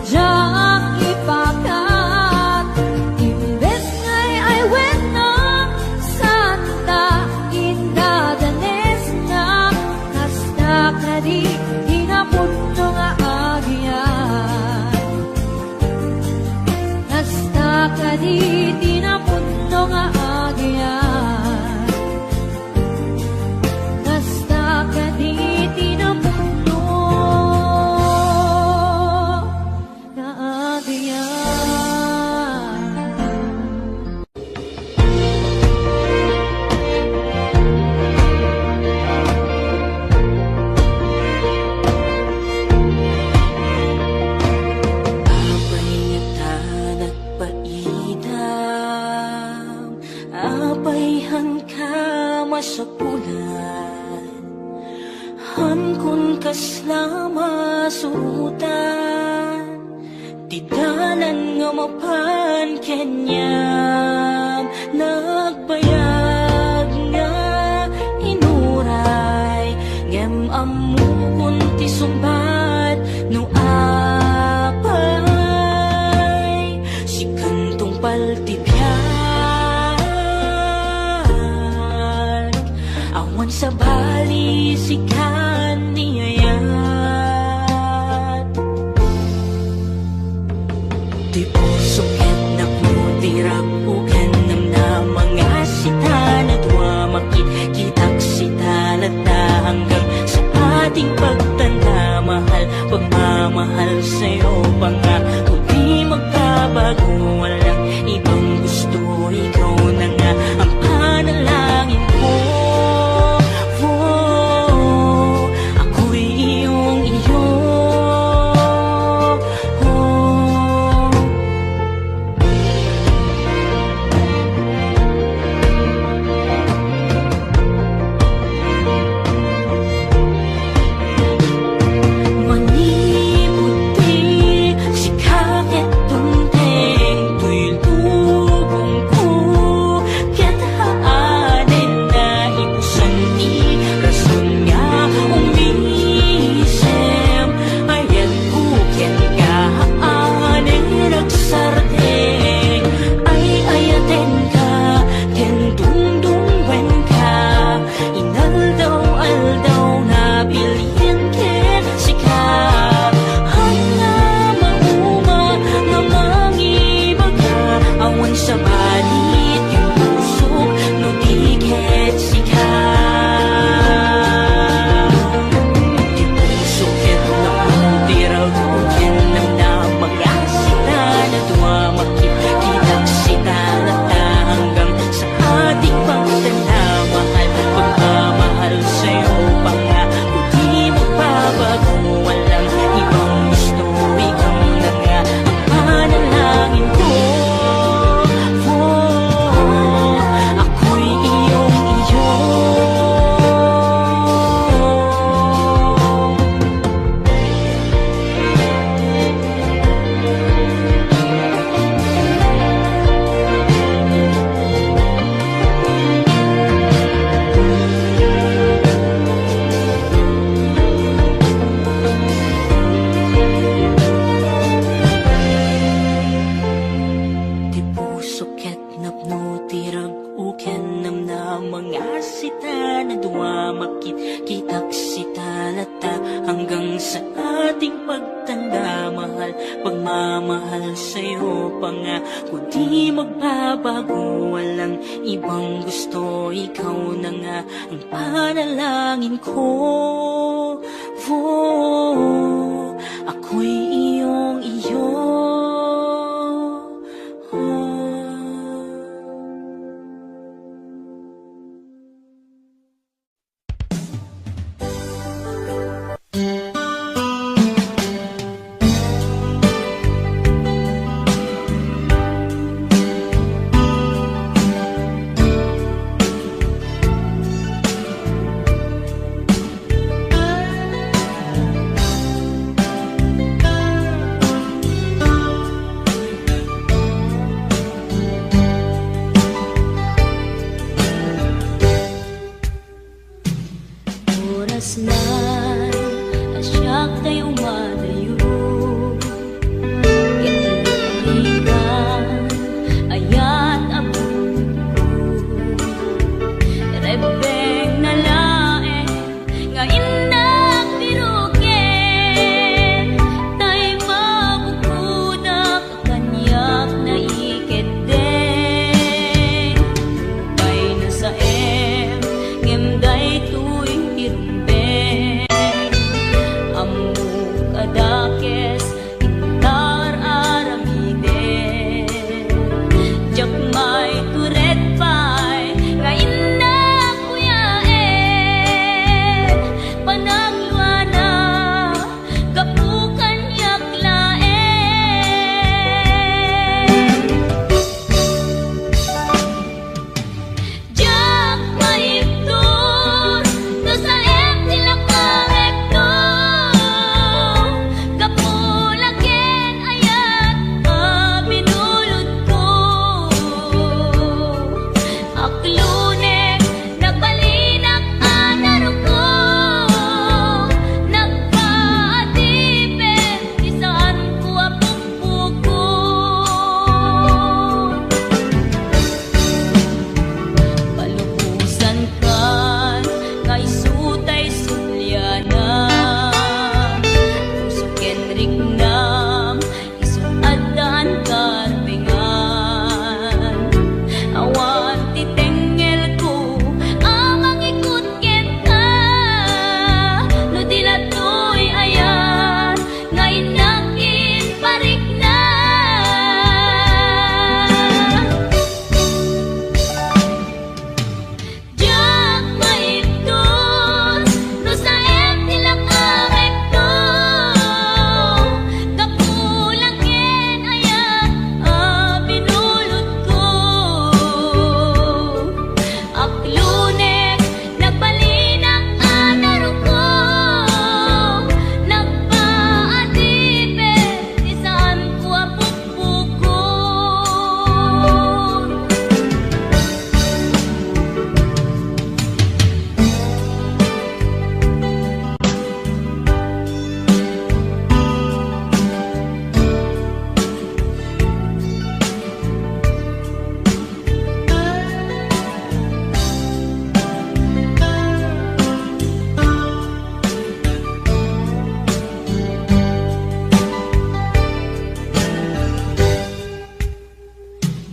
diak ipakan. Imbes nga ay-aywennak, saanta indadanesnak, kasta kadi ti napudno nga agian. Kasta kadi ti napudno nga agian. Kasta kadi ti napudno nga agian. Apay ngata nagpaidam? Apay haanka masapulan? Haankon kasla masurotan. Ti dalan nga mapan kenyan, nagbayag nga inuray, ngem ammokon ti sungbat no apay, sikan tungpal ti biag. Awan sabali, sikan ni ayat. Ti pusom ket napno ti rag-ugan, namnama nga sita nadua, makitkitak sita latta hanggang sa ating pagtanda, mahal, pagmamahal sa'yo, pangako di magbabago, walang ibang gusto, ikaw na nga ang panalangin ko. Oh. Napno ti rag-o ken namnama nga sita, nadua makitkitak sita latta, hanggang sa ating pagtanda, mahal, pagmamahal sa'yo pangako di magbabago, walang ibang gusto, ikaw na nga ang panalangin ko. Oh, ako'y iyong iyo. Oras na, a siak tay umadayo. Ket ita, ayat a buko. Rebbeng na laeng nga innak piruken, tay mabukodak kaniak naikeddeng. Pay nasaem, ngem daytoy ti rumbeng. Ammok a dakes, intar aramiden. Diak maitured pay nga innak kuyaen. Panagluana, gapu kaniak laeng. Diak maibtur no saem ti lakangekko. Gapu la ken ayat a binulodko. Aklunek, nagbalinak a naruko. Nagpaadipen ti saanko a pukpukon. Palubosankan nga isu tay subliana. Puso ken riknam, isu addaan karbengan. Awan ti tengngelko a mangikut kenka, no di la toy ayat nga innak imparikna. Diak maibtur no saem ti lakangekko. Gapu la ken ayat a binulodko. Aklunek, nagbalinak a naruko. Nagpaadipen ti saanko a pukpukon.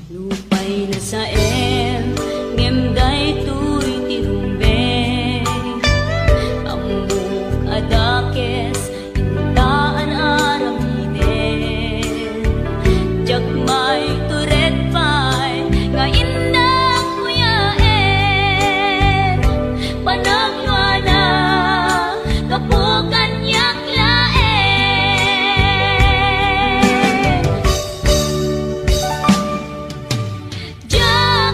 Nupay nasaem, ngem daytoy ti rumbeng. Ammok a dakes, inta ar-aramiden. Diak maitured pay nga innak kuyaen. Panagluana, gapu kaniak laeng. Diak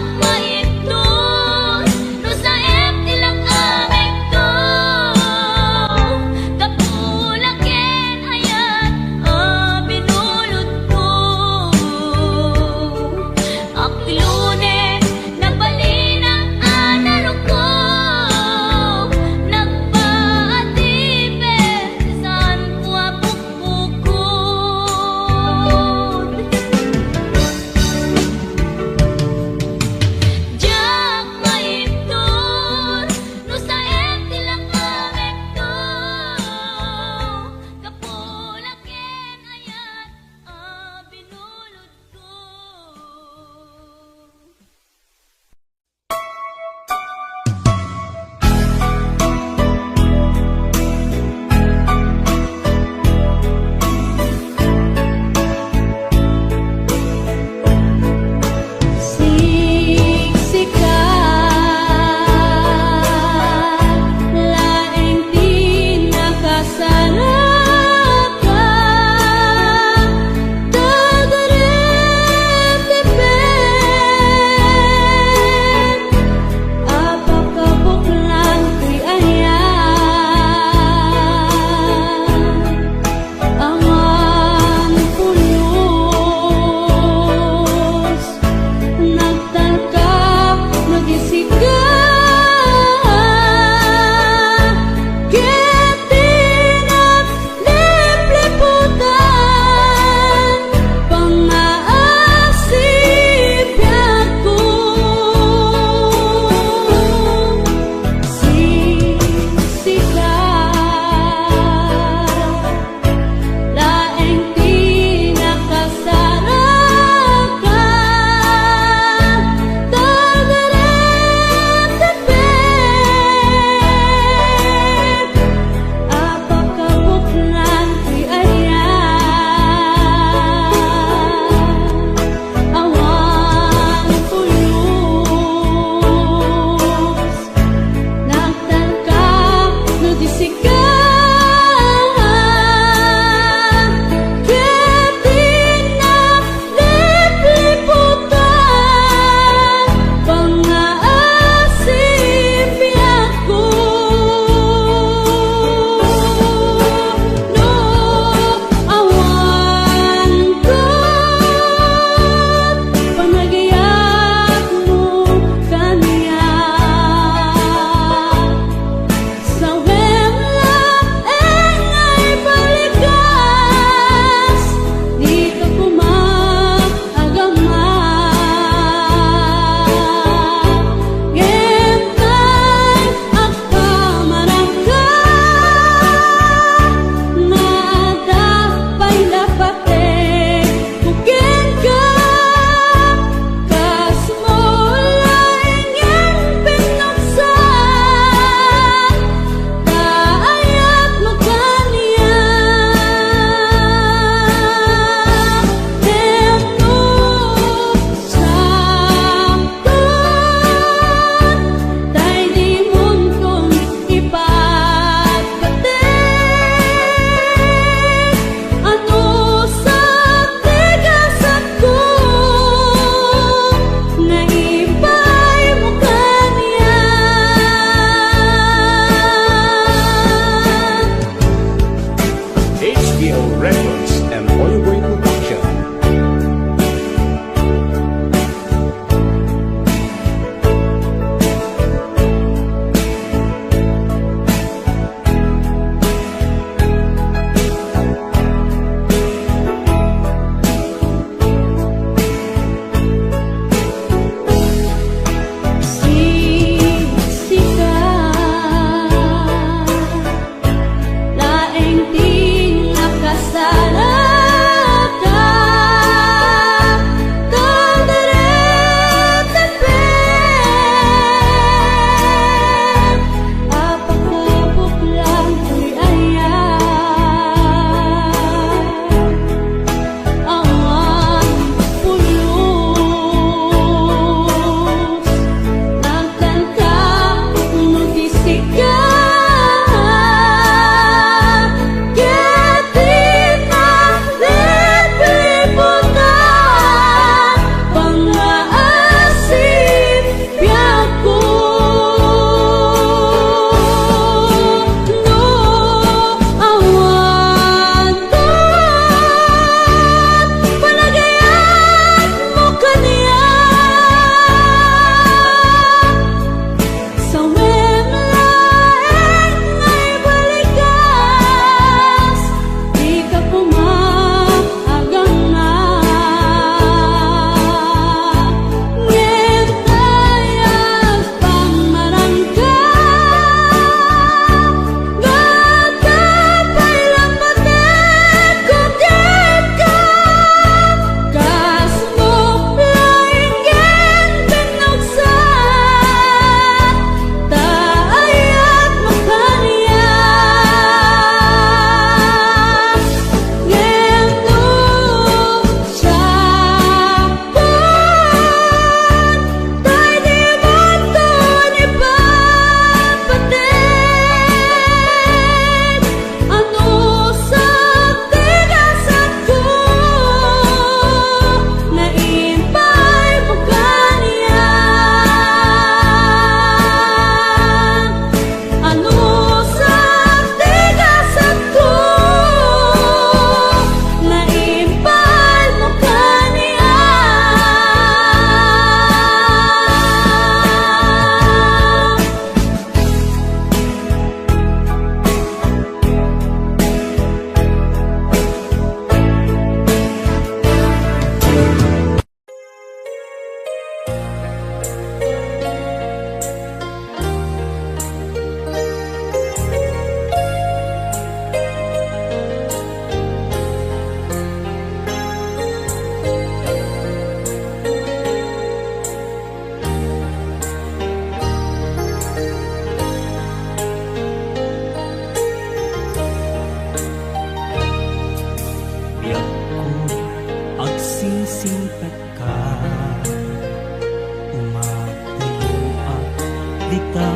dita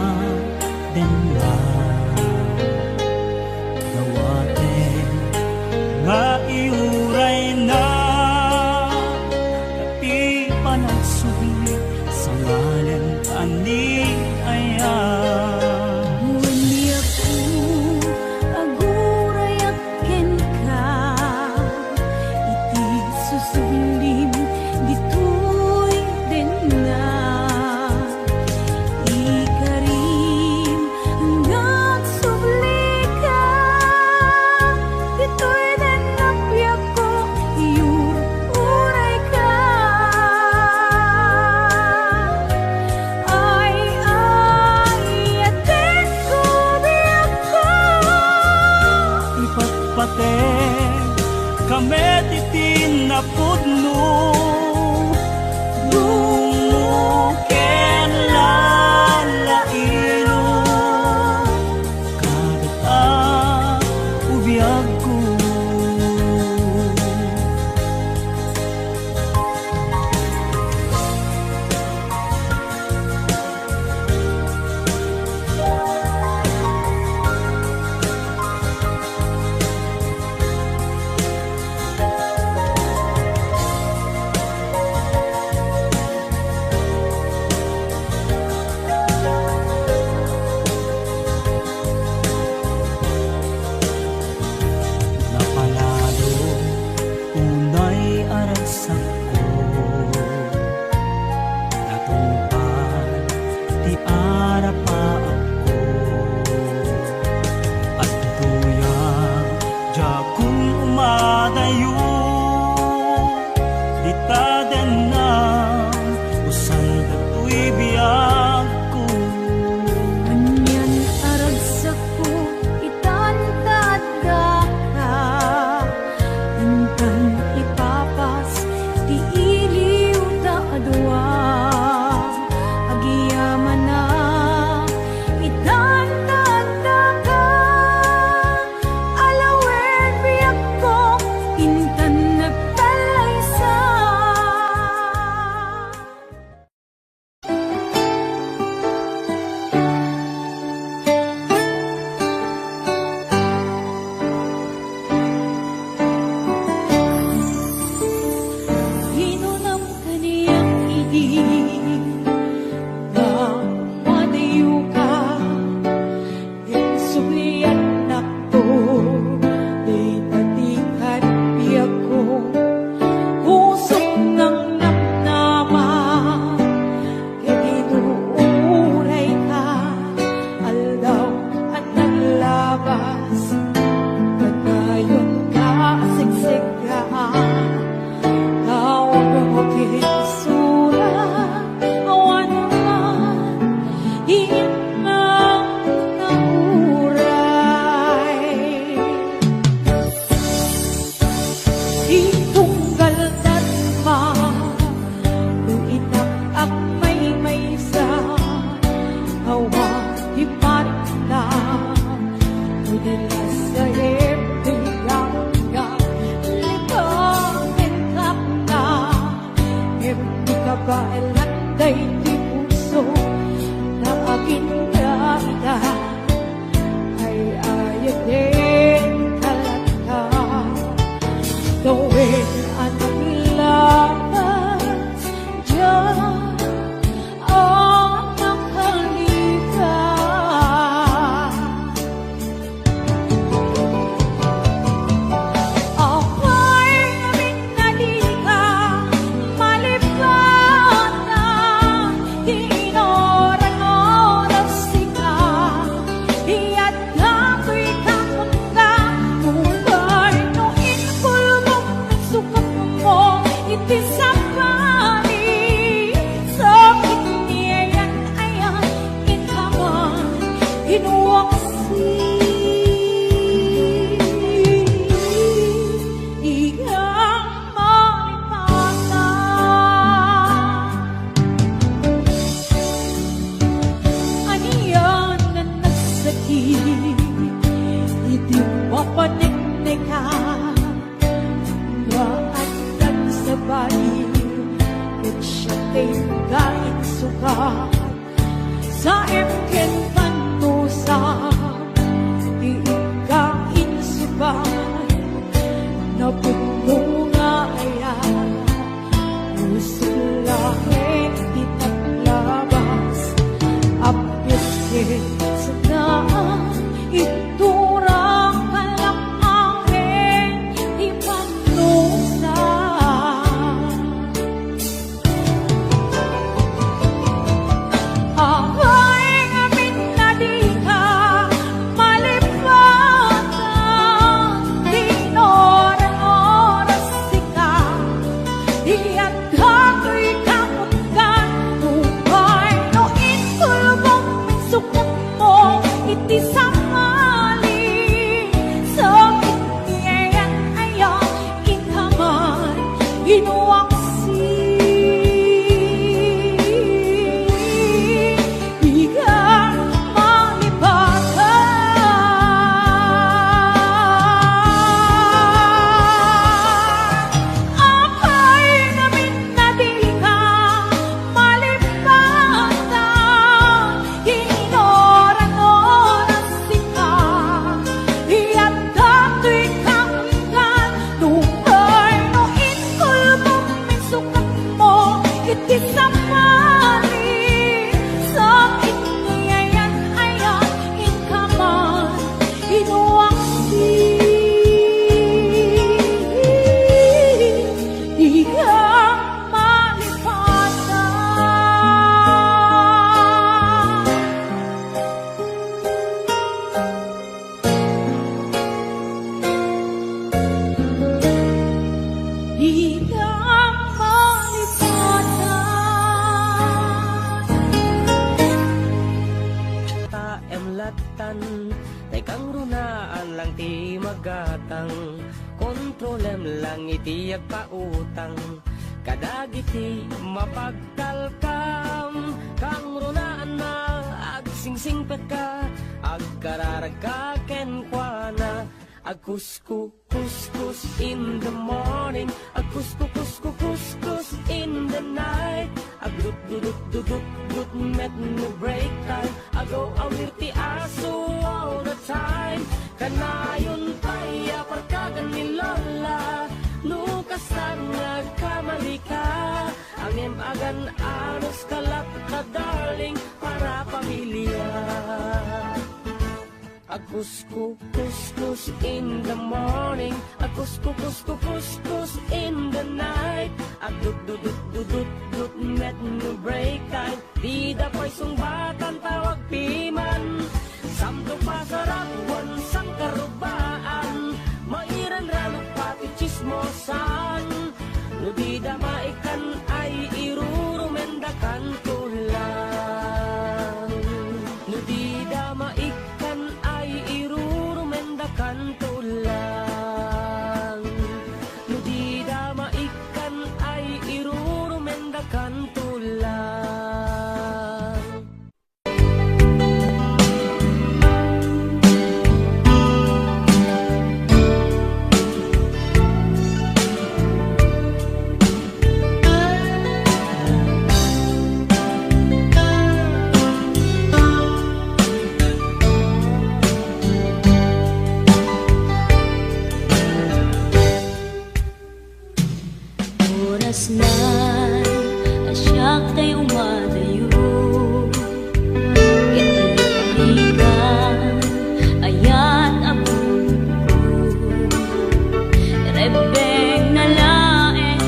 denna. Dawaten nga iurayna ti panagsubli sa ngalan ni Aya. Wen diakon agurayak kenka, iti susublim ditoy denna. Ikarim nga agsublika, ditoy denna biagko, iur-urayka. Ay, ay, atenko, biagko. Ipatpateg ka met iti napudno, dungo ken lalailo. Kadata, o biagko. Napalalo unay a ragsakko, natungpal ti arapaapko. Adtoya, diakon umadayo, dita denna, usan datoy biagko. Anian a ragsakko, itan ta addaka, intan ipapas ti iliw ta a dua. Agyamanak, itan ta addaka, alawen biagko, intan nagtallaysa. Inunam kaniak idi nga madayoka. Insubliannakto dayta ti kanibiagko, pusok nga namnama, ket inuurayka aldaw a naglabas. Kanayon ka a siksikkaan, tawag mo ken sura, awan man Inang nauray. Itunggal darma, no inak agmaymaysa, awan ti parikna, no di lasaem ti gamongga, lipamen takna. Ngem di kabaelan daydi puso, ta aginna ita, ay ayaten ka latta. Tawen a naglapas, diak a makalipas. Apay ngamin a dika malipatan, ti inuray mo daw sika. Iyat datoy kakunta, nupay no inkulbok ti sukatmo iti sabali, sakit ni ayan-ayan ikaman inuwaksi. Igang malipatan. Anian a nagsakit iti mapaneknekan nga addan sabali, ket siak ti insukat. Saem ken pannusa, ti inka insuba, napudno nga aya, usok laeng ti naglabas, appias ket sadaan, itura kalak amin ti pannusa. Apay ngamin a dika malipatan, ti inuran oras sika, ti adda toy kamungan, nupay no inkulbok men sukatmo iti sabali, sakit ni ayan-ayan, inkaman, inuaksi. Dika malipatan. Apay ngamin a dika malipatan. Inuran oras sika, adda toy kamungan, nupay no inkulbok men sukatmo iti sabali, sakit ni ayan-ayan, inkaman, inuaksi. Dika malipatan. Dika malipatan. Ta em lattan, tay kangrunaan lang ti magatang. Kontrolem lang iti agpautang. Kadagiti mapagtalkam, kangrunaan na agsingsingpetka, agkararagka kenkuana. Agkusku, kuskus in the morning, agkusku, kusku, kuskus in the night, agdut, dudut, dudut, dut, met no break time. Agaw-awir ti aso all the time. Kanayon pay a parkagan ni Lola, no kastan nga agkamalika. Ngem agan-anos ka latta, darling, para pamilya. Agkusku, kuskus in the morning, agkusku, kusku, kuskus in the night, agdut, dudut, dudut, dut, met no break time. Dida pay sungbatan, tawag piman. Samdo pasarag wen sangkarubaan, mairanranok pati tsismosan. No dida maikkan ay irurumendakanto lang. No dida maikkan ay irurumendakanto lang. No dida maikkan ay irurumendakanto lang. Oras na a siak tay umadayo. Ket lipligan, ayat a bukod. Rebbeng na laeng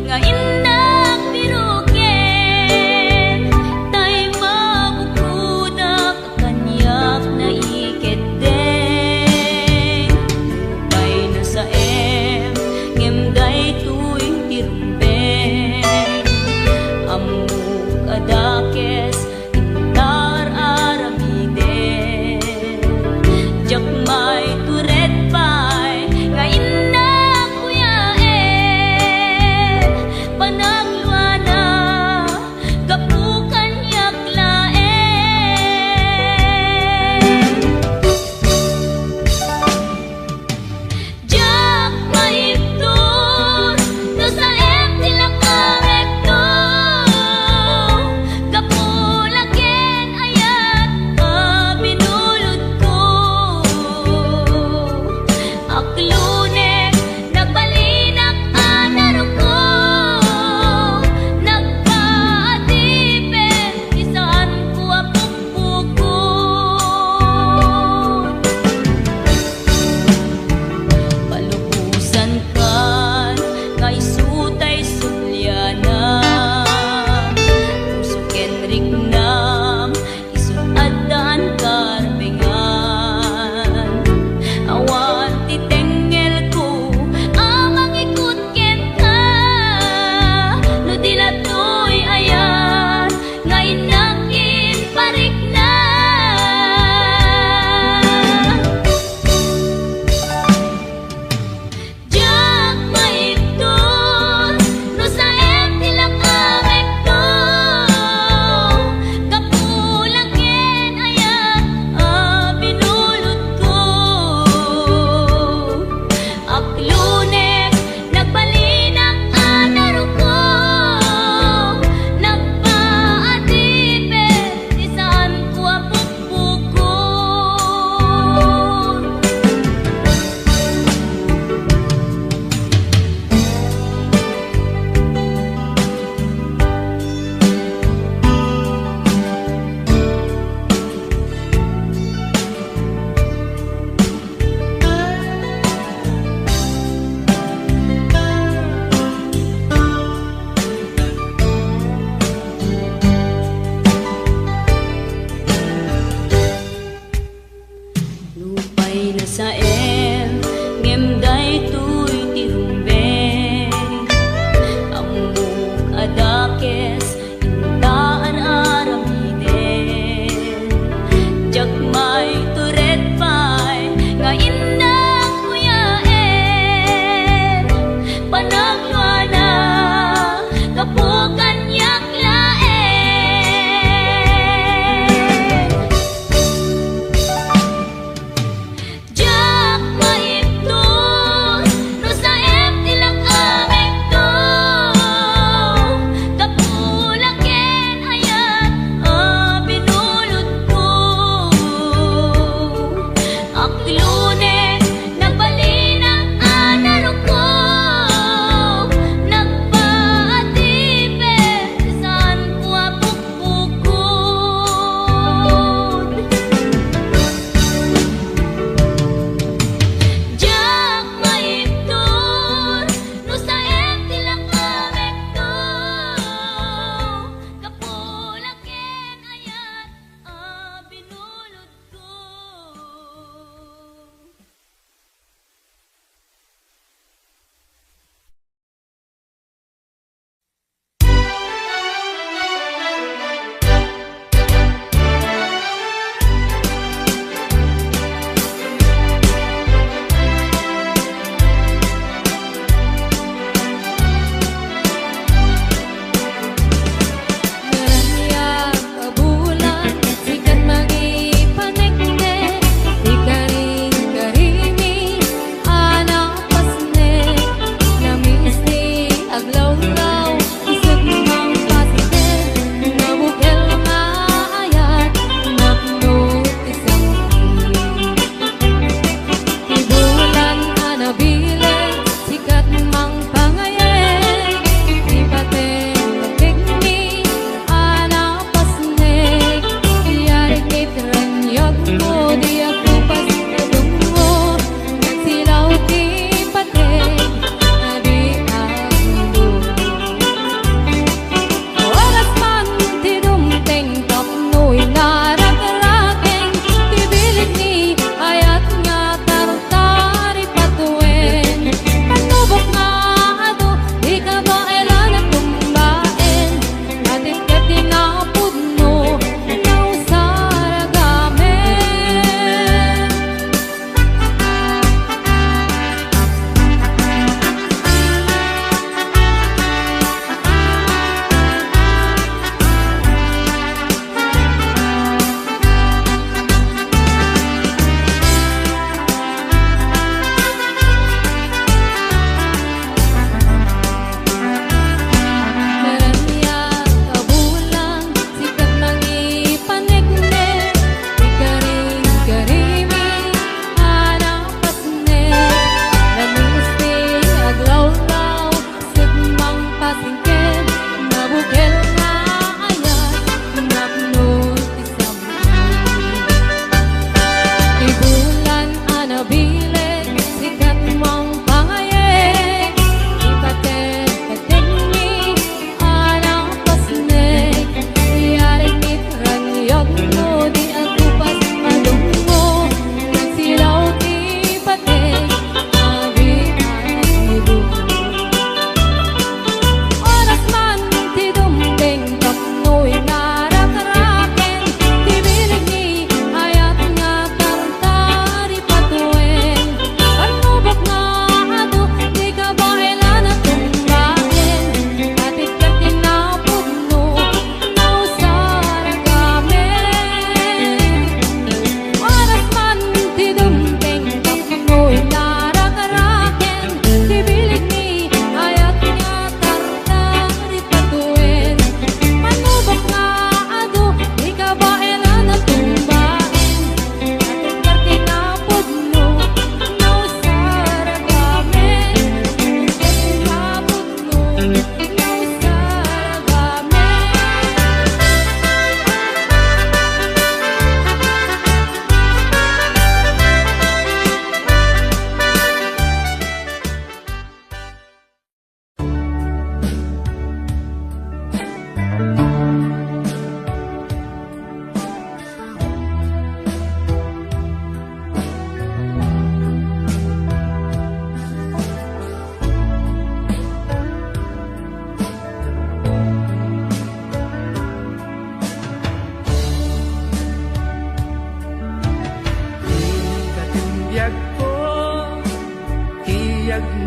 nga innak biroken, tay mabukodak kaniak naikeddeng. Nupay nasaem, ngem daytoy ti rumbeng. Ammok a dakes, intar aramiden. Diak maitured pay nga innak kuyaen, panagluana, gapu kaniak laeng. Diak maibtur no saem ti lakamekto. Gapu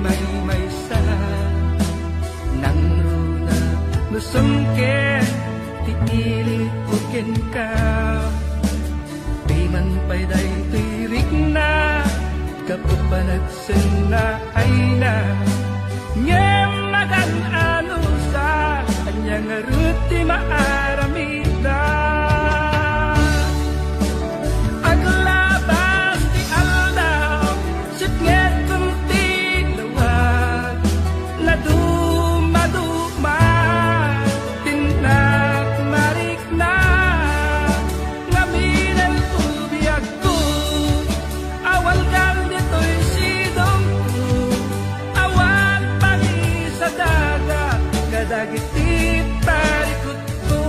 Maymaysa, nangruna no sumker ti ilit ko kenka. Diman pay daytoy rikna, gapu panagsenna ayna. Ngem magan-anusa, ania ngarud ti maaramida? Aglabas ti aldaw, sipngetkon ti lawag, nadumaduma ti nagmarikna. Ngamin ti biagko, awan gal ditoy sidongko, awan pangisadaga kadagiti tarikutko.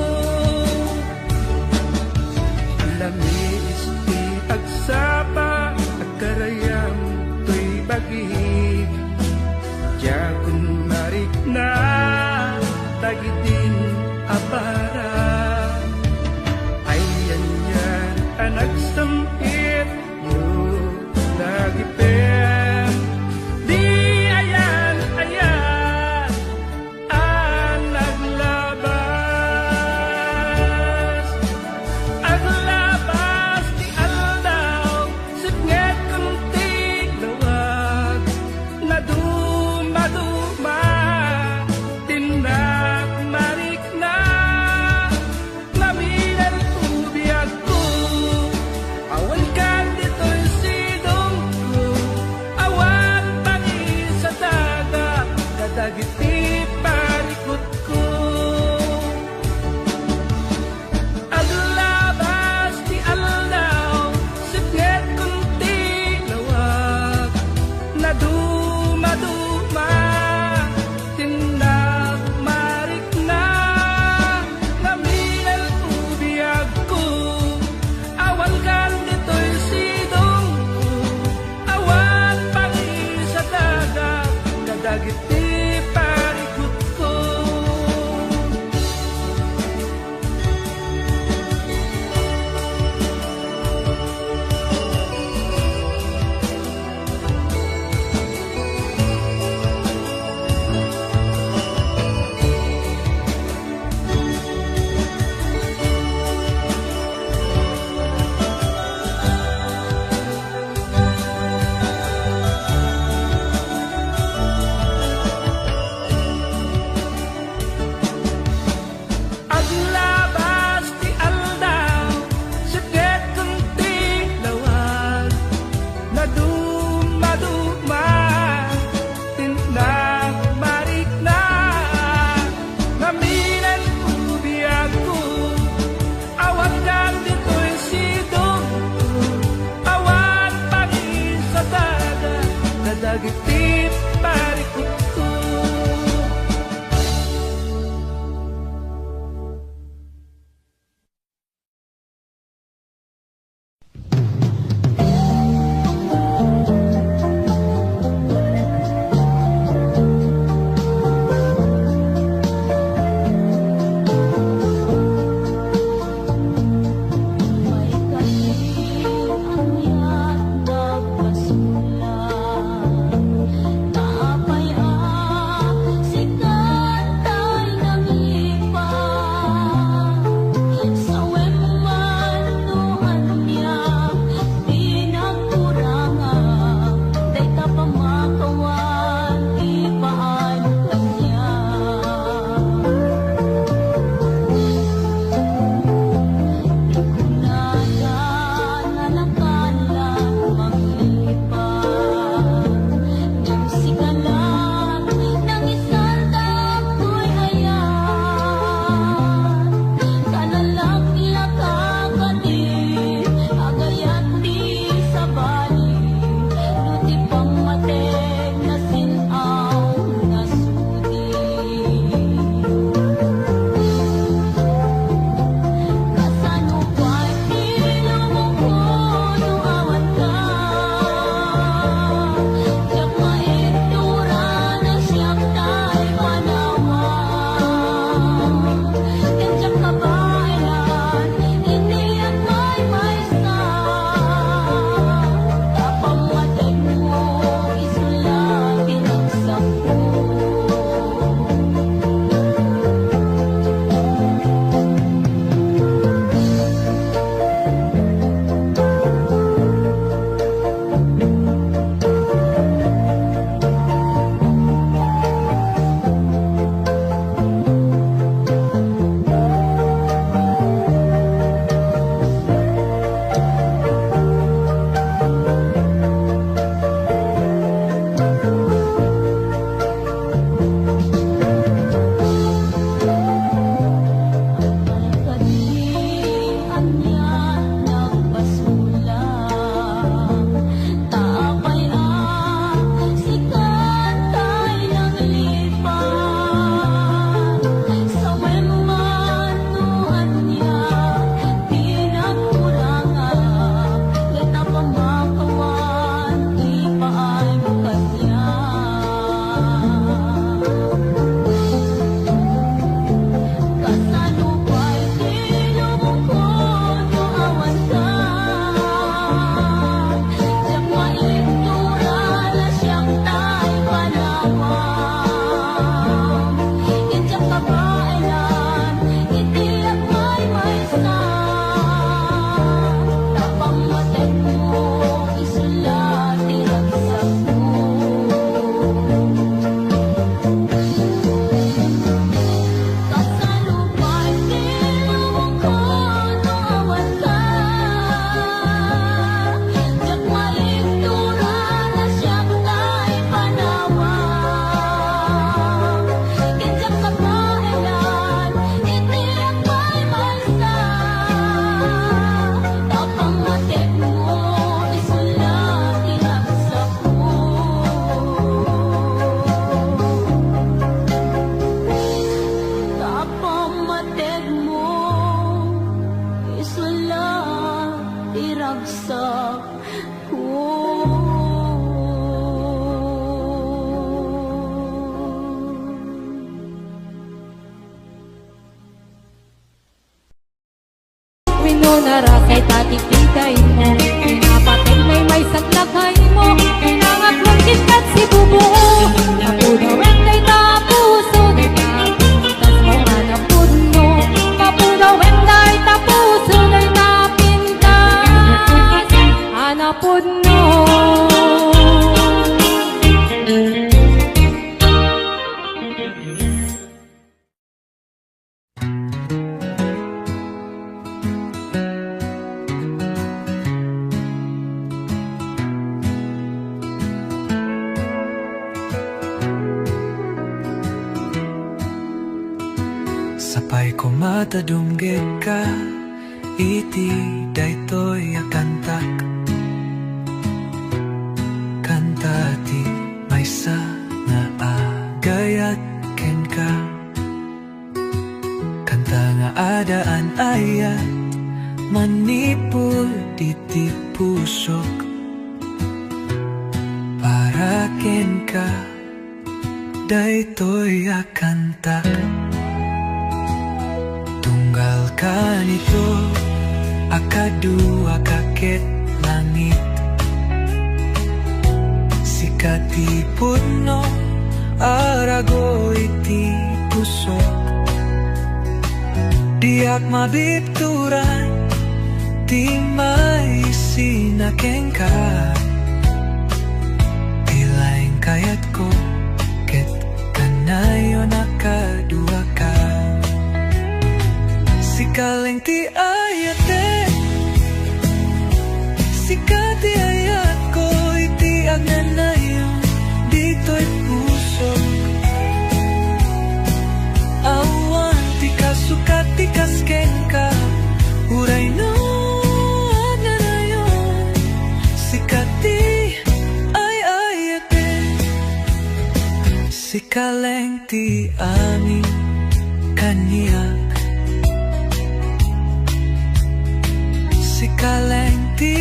No narasay ta ti bidaymo, pinapategmo ti maysa nga lakaymo, pinangatlon ket sibubuo. Mapudawen dayta a puso, dayta a pintasmo a napudno. Mapudawen dayta a puso, dayta a pintas a napudno. Sapay koma ta dumngegka iti daytoy a kantak. Kanta ti maysa nga agayat kenka. Kanta nga addaan ayat manipud iti pusok. Para kenka daytoy a kantak. Tunggal kanito a kaduaka ket langit. Sika ti pudno a rago iti pusok. Diak mabibturan ti maisina kenka. Ti laeng kayatko ket kanayon a kaduaka. Sika laeng ti ayatek. Sika ti ayatko iti agnanayon ditoy pusok. Awan ti kasukat ti kas kenka, uray no agnanayon. Sika ti ay-ayatek. Sika laeng ti amin kaniak. Sika laeng ti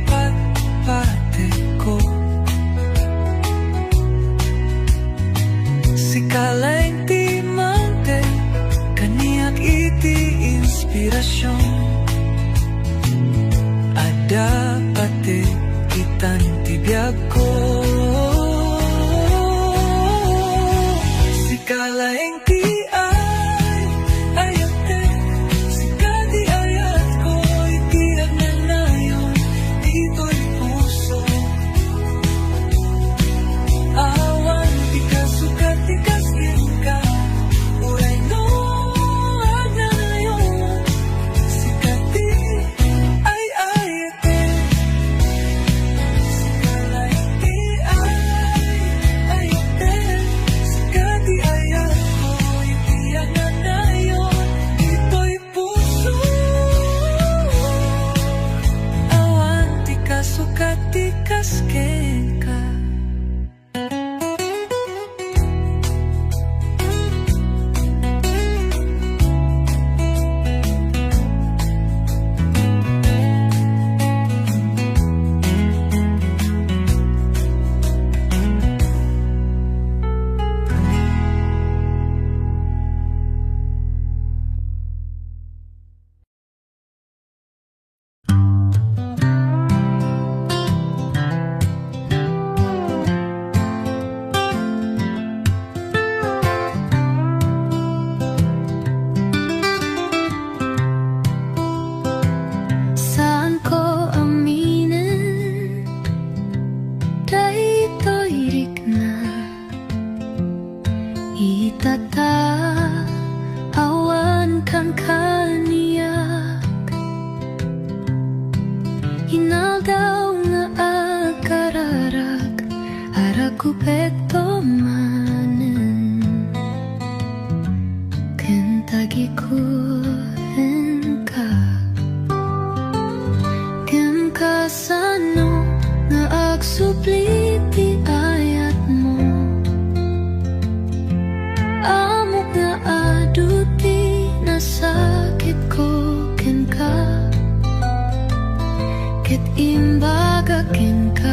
patpatekko. Sika laeng ti mangted kaniak iti inspirasion. Adda pati itan ti biagko. Sika laeng ti ay-ayatek. Sika ti ayatko iti agnanayon ditoy puso. Awan ti kasukat ti kas kenka, uray no agnanayon. Sika ti ay-ayatek. Sika laeng ti ay-ayatek. Sika ti ayatko iti agnanayon ditoy puso. Awan ti kasukat ti kas kenka. Saanko aminen daytoy rikna. Itata, awan kan kaniak. Inaldaw nga agkararag, aragupekto manen ken tagikuenka. Ken kasano nga agsubli ti ayatmo? Ammok nga adu ti nasakitko kenka, ket imbaga kenka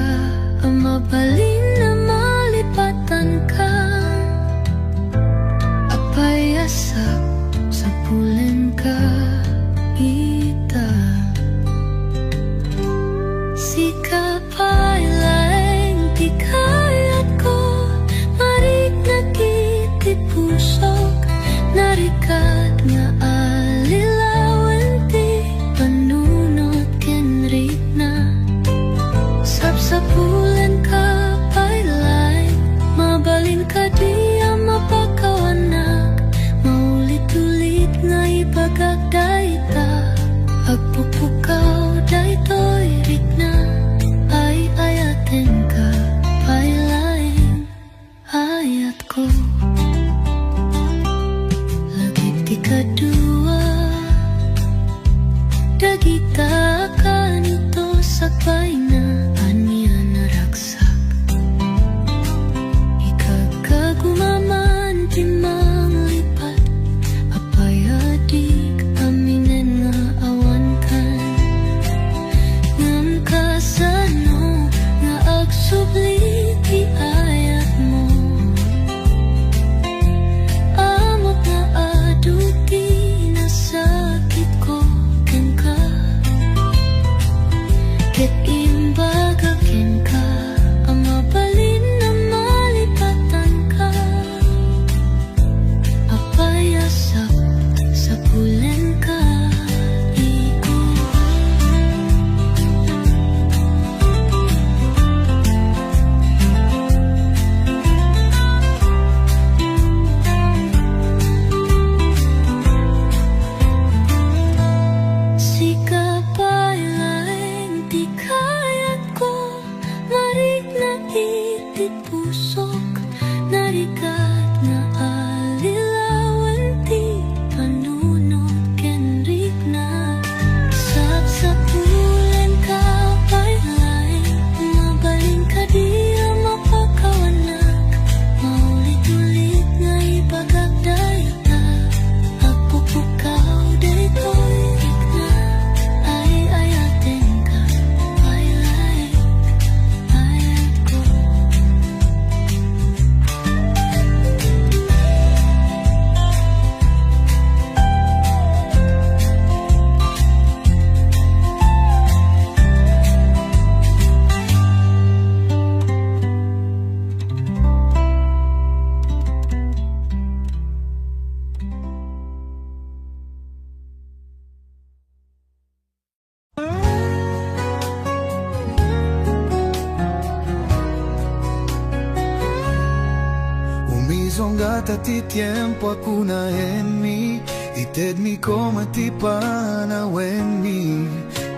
a mabalin a malipatanka. Apay a sapsapulenka ita? Ita a kanito sakbayna, ania naragsak. Ikagkagumaman ti manglipat, apay a dik aminen nga awankan? Ngem kasano nga agsubli ti ayatmo? Ammok nga adu ti nasakitko kenka, ket imbaga kenka a mabalin a malipatanka. Apay a sap-, sapulenka, igo. Sika pay laeng ti kayatko, marikna iti pusok, narigat nga allilawen ti panunot ken rikna. Sapsapulenka pay laeng, mabalin kadi a mapakawanak, maulit-ulit nga ibagak dayta. Agpupukkaw daytoy rikna, ay-ayatenka pay laeng, ayatko. Umisongga ta ti tiempo a kunaenmi, itedmi koma ti panawenmi,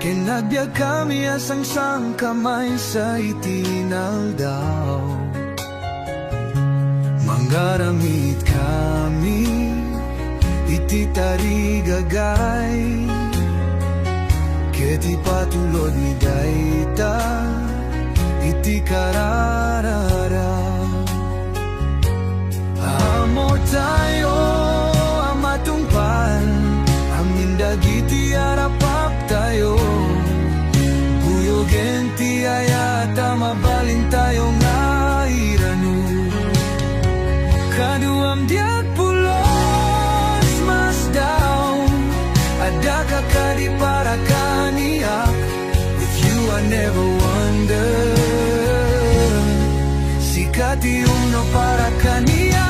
ken agbiagkami a sangsangka maysa iti inaldaw. Mangaramidkami iti tarigagay ket ipatulodmi dayta iti kararara. Ammotayo a matungpal amin dagiti arapaptayo. Buyogen ti ayat a mabalintayo nga irano. Kaduam, diak pulos masdaw, addaka kadi para kaniak. If you are never wonder, sika ti uno para kaniak.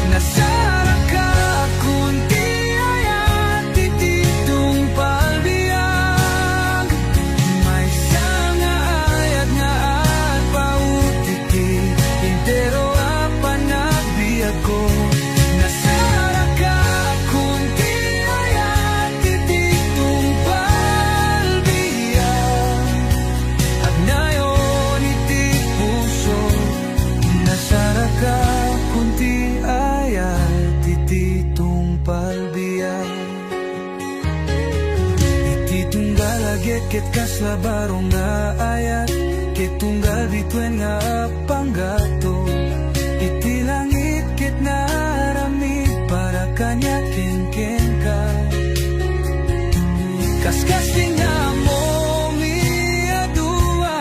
Nasaraka kun ti ayat iti tungpal biag. Maysa nga ayat nga agpaut iti entero a panagbiagko. Nasaraka kun ti ayat iti tungpal biag. Agnayon iti puso. Nasaraka kun ti ayat iti tungpal biag. Iti tunggal agyat ket kasla baro nga ayat, ket tunggal bituen nga panggato. Iti langit ket naaramid para kaniak ken kenka. Kaskas ti nga ammomi a dua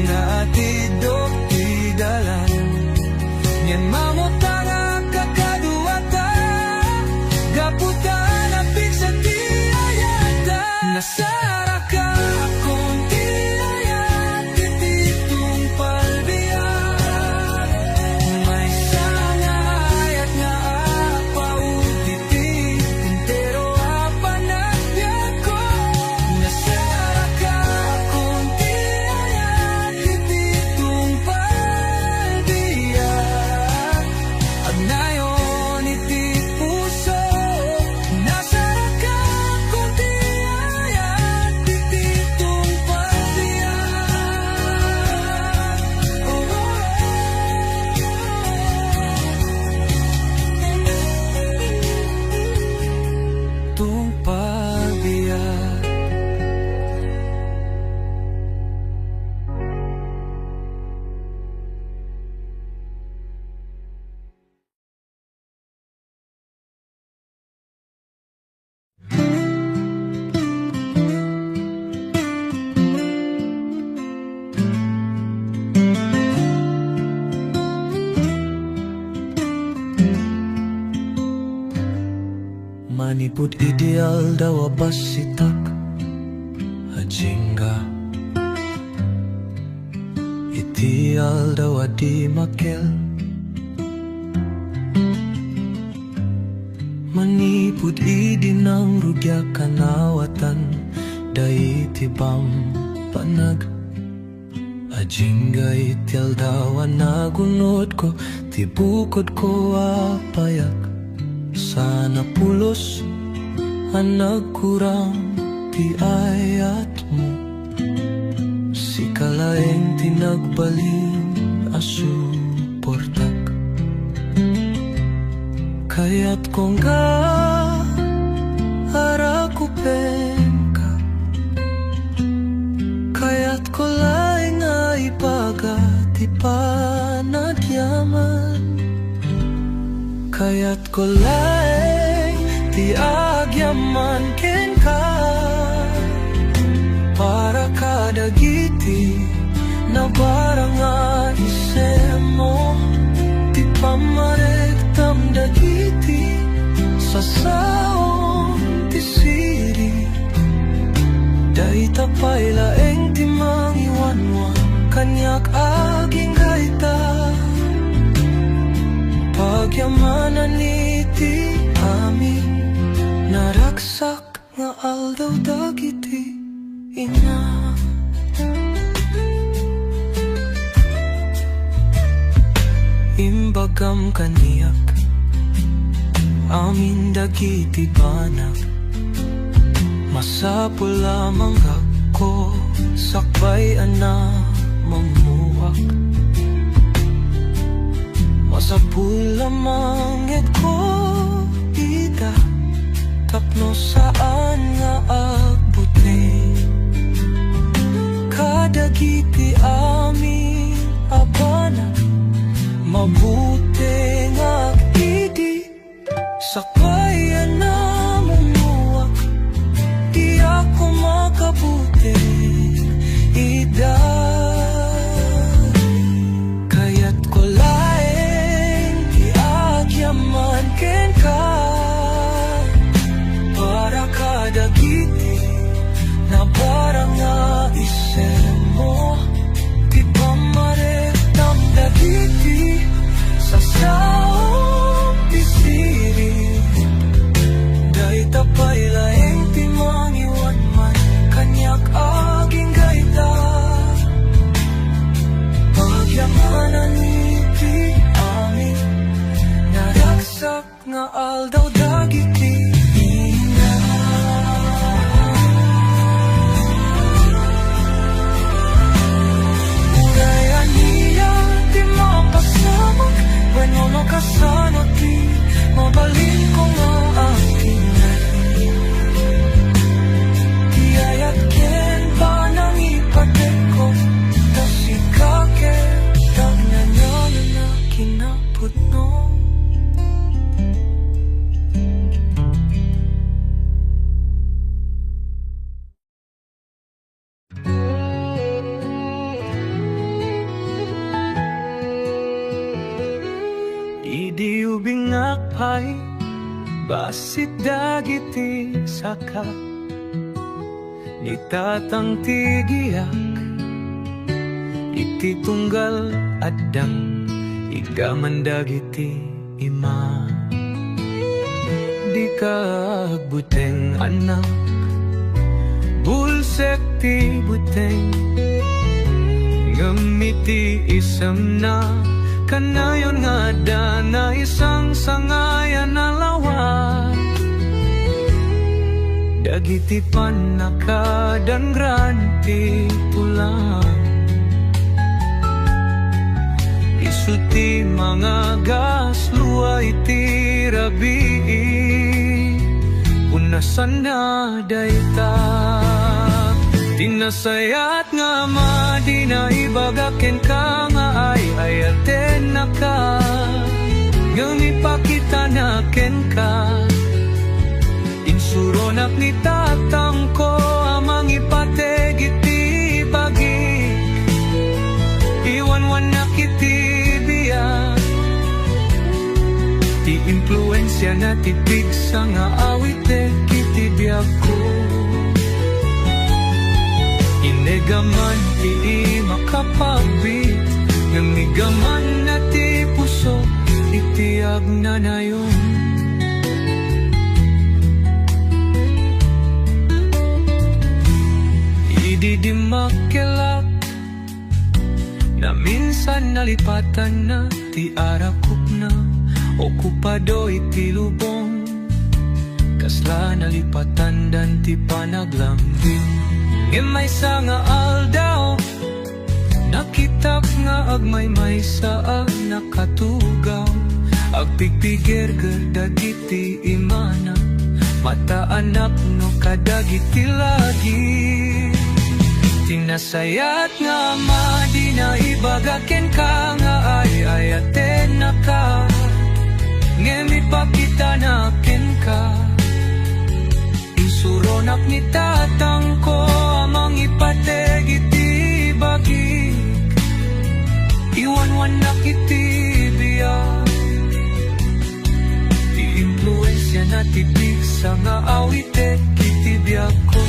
nga atiddok ti dalan. Ngem mamutangak kakaduata, gapu ta napigsa ti ayata. Nasaraka kun ti ayat iti tungpal biag. Maysa nga ayat nga agpaut iti Pud idi aldaw a bassitak, ajingga. Iti aldaw a dimmakel, manipud idi nangrugiak a naawatan daydi bambanag. Ajingga iti aldaw a nagunotko ti bukodko a payak. Saan a pulos a nagkurang ti ayatmo. Sika laeng ti nagbalin a suportak. Kayatko nga arakupenka. Kayatko laeng nga ibaga ti panagyaman. Kayatko laeng ti agyaman kenka. Para kadagiti nabarang nga isemmo, ti pammarektam dagiti sasaom ti siri. Dayta pay laeng ti mangiwanwan kaniak agingga ita. Pagyamanan iti amin, naragsak nga aldaw dagiti ina. Imbagam kaniak amin dagiti banag. Masapul a manggapko sakbay a namammuak. Masapul a mangngegko ida tapno saan nga agbuteng kadagiti amin a banag. Mabutengak idi sakbay a namammuak. Diak koma kabuteng ida. Kayatko laeng ti agyaman kenka. Para kadagiti nabarang nga isemmo, ti pammarektam dagiti sasaom ti sirib. Dayta pay laeng ti mangiwanwan kaniak agingga ita. Pagyamanan iti amin, naragsak nga aldaw dagiti ina. Uray ania ti mapasamak wenno no kasano ti mabalinko nga agtinnad. Ti ayat ken panangipatekko, ta sika ket agnanayon a kinapudno. Idi ubingak pay bassit dagiti saka ni tatang ti giak, iti tunggal addang iggaman dagiti ima. Dika agbuteng, annak, bulsek ti buteng. Ngem iti isemna, kanayon nga adda naisangsangayan a lawag. Dagiti pannakadangra ti tulang. Isu ti mangagaslo iti rabii. Punasanna dayta. Ti nasayaat nga ama, dina ibaga kenka nga ay-ayatennaka. Ngem ipakitana kenka. Insuronak ni tatangko a mangipateg iti bagik. Iwanwannak iti biag. Ti impluensiana ti pigsa nga awitek Inegaman ti makapagbiit, ngem inegamanna ti puso iti agnanayon. Idi dimmakkelak, naminsan nalipatanna ti arakupna, okupado iti lubong. Kasla nalipatandan ti panaglambing. Ngem maysa nga aldaw, nakitak nga agmaymaysa a nakatugaw. Agpigpigerger dagiti imana, mataanakno kadagiti lagi. Ti nasayat nga ama, dina ibaga kenka nga ay-ayatennaka, ngem ipakitana kenka. Insuronak ni tatangko a mangipateg iti bagik. Iwanwannak iti biag. Ti impluensiana ti pigsa nga awitek iti biagko.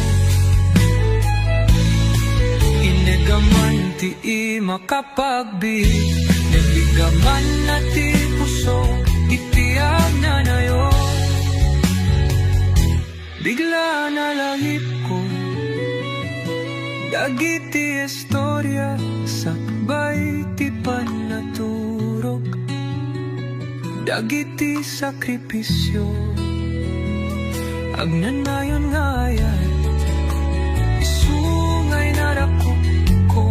Inegaman ti makapagbiit, ngem inegamanna ti puso iti agnanayon. Bigla nalahipko dagiti istoria sakbay ti pannaturog, dagiti sakripisio, agnanayon nga ayat. Isu nga inarakupko,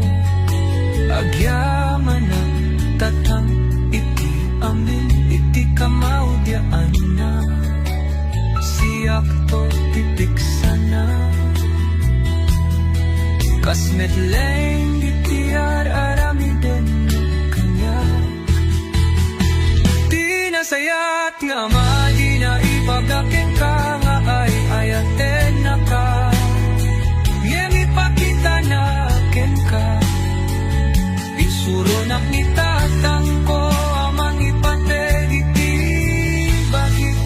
agyamanak, tatang iti amin iti kamaudianna. Siakto ti pigsana, kas met laeng iti ar-aramiden kaniak. Ti nasayat nga ama, dina ibaga kenka nga ay-ayatennaka, ngem ipakitana kenka. Insuronak ni tatangko a mangipateg iti bagik.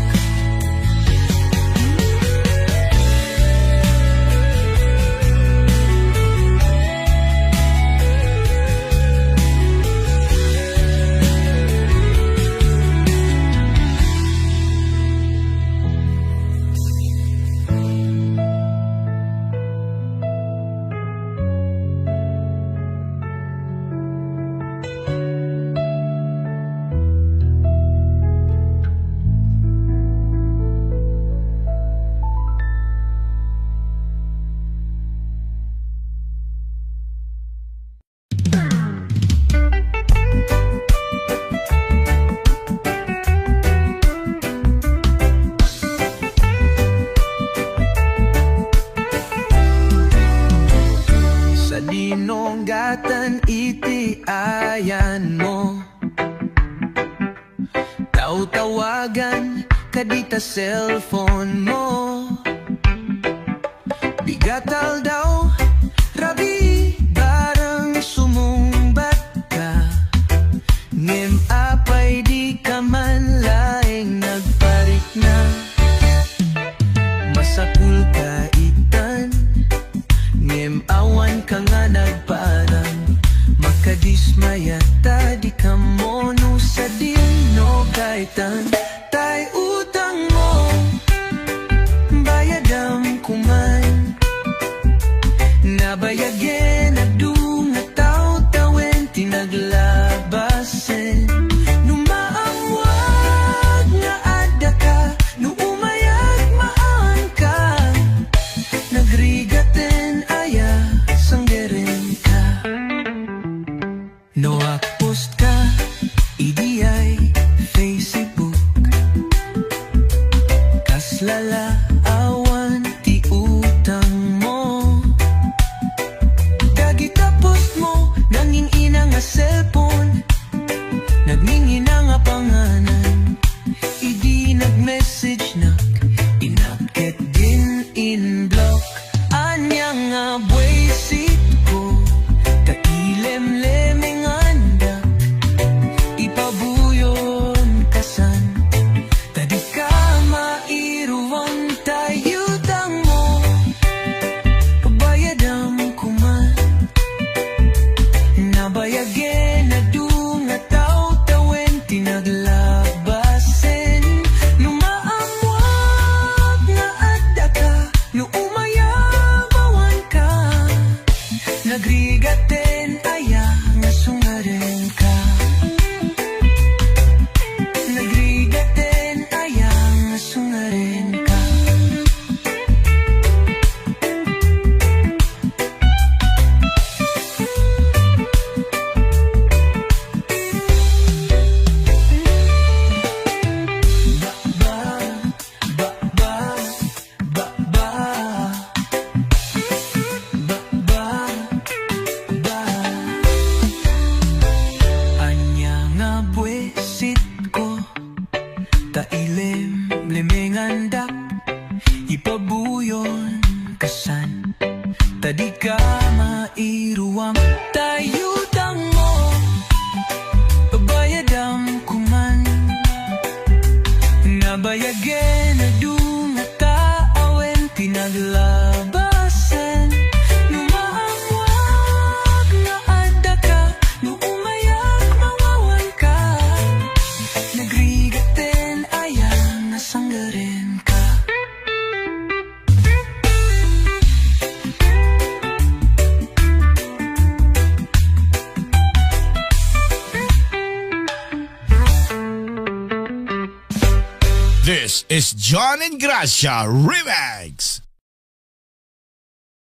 Sadino nggatan iti ayanmo? Tawtawagan kadita cellphone mo. Bigat aldaw, rabii, bareng sumungbat ka. Ngem apay dika man laeng nagparikna? Masapulka itan, ngem awanka nga nagparang. Makadismaya ta dika ammo no sadino kaitan. Tay utangmo, bayadam koman. Nabayagen, adu nga tawtawen ti naglabasen. No maammuak nga addaka, no umayag maanka, nagrigaten aya, sanggeren Nagrigaten aya nga sungarenka. Nagrigaten aya nga sungarenka. Ba, ba, ba, ba. Ba, ba, ba, ba, ba. Ania nga buesitko, ta ilemlemengandak, ipabuyon kasan, ta dika mairuam, ta yutangmo, pabayadam kuman. Nabayagen adu nga taawen ti naglabasen. No maammoak nga addaka, no umayak mawawanka. Nagrigaten aya nga sanggarenka. This is John and Gracia Remix.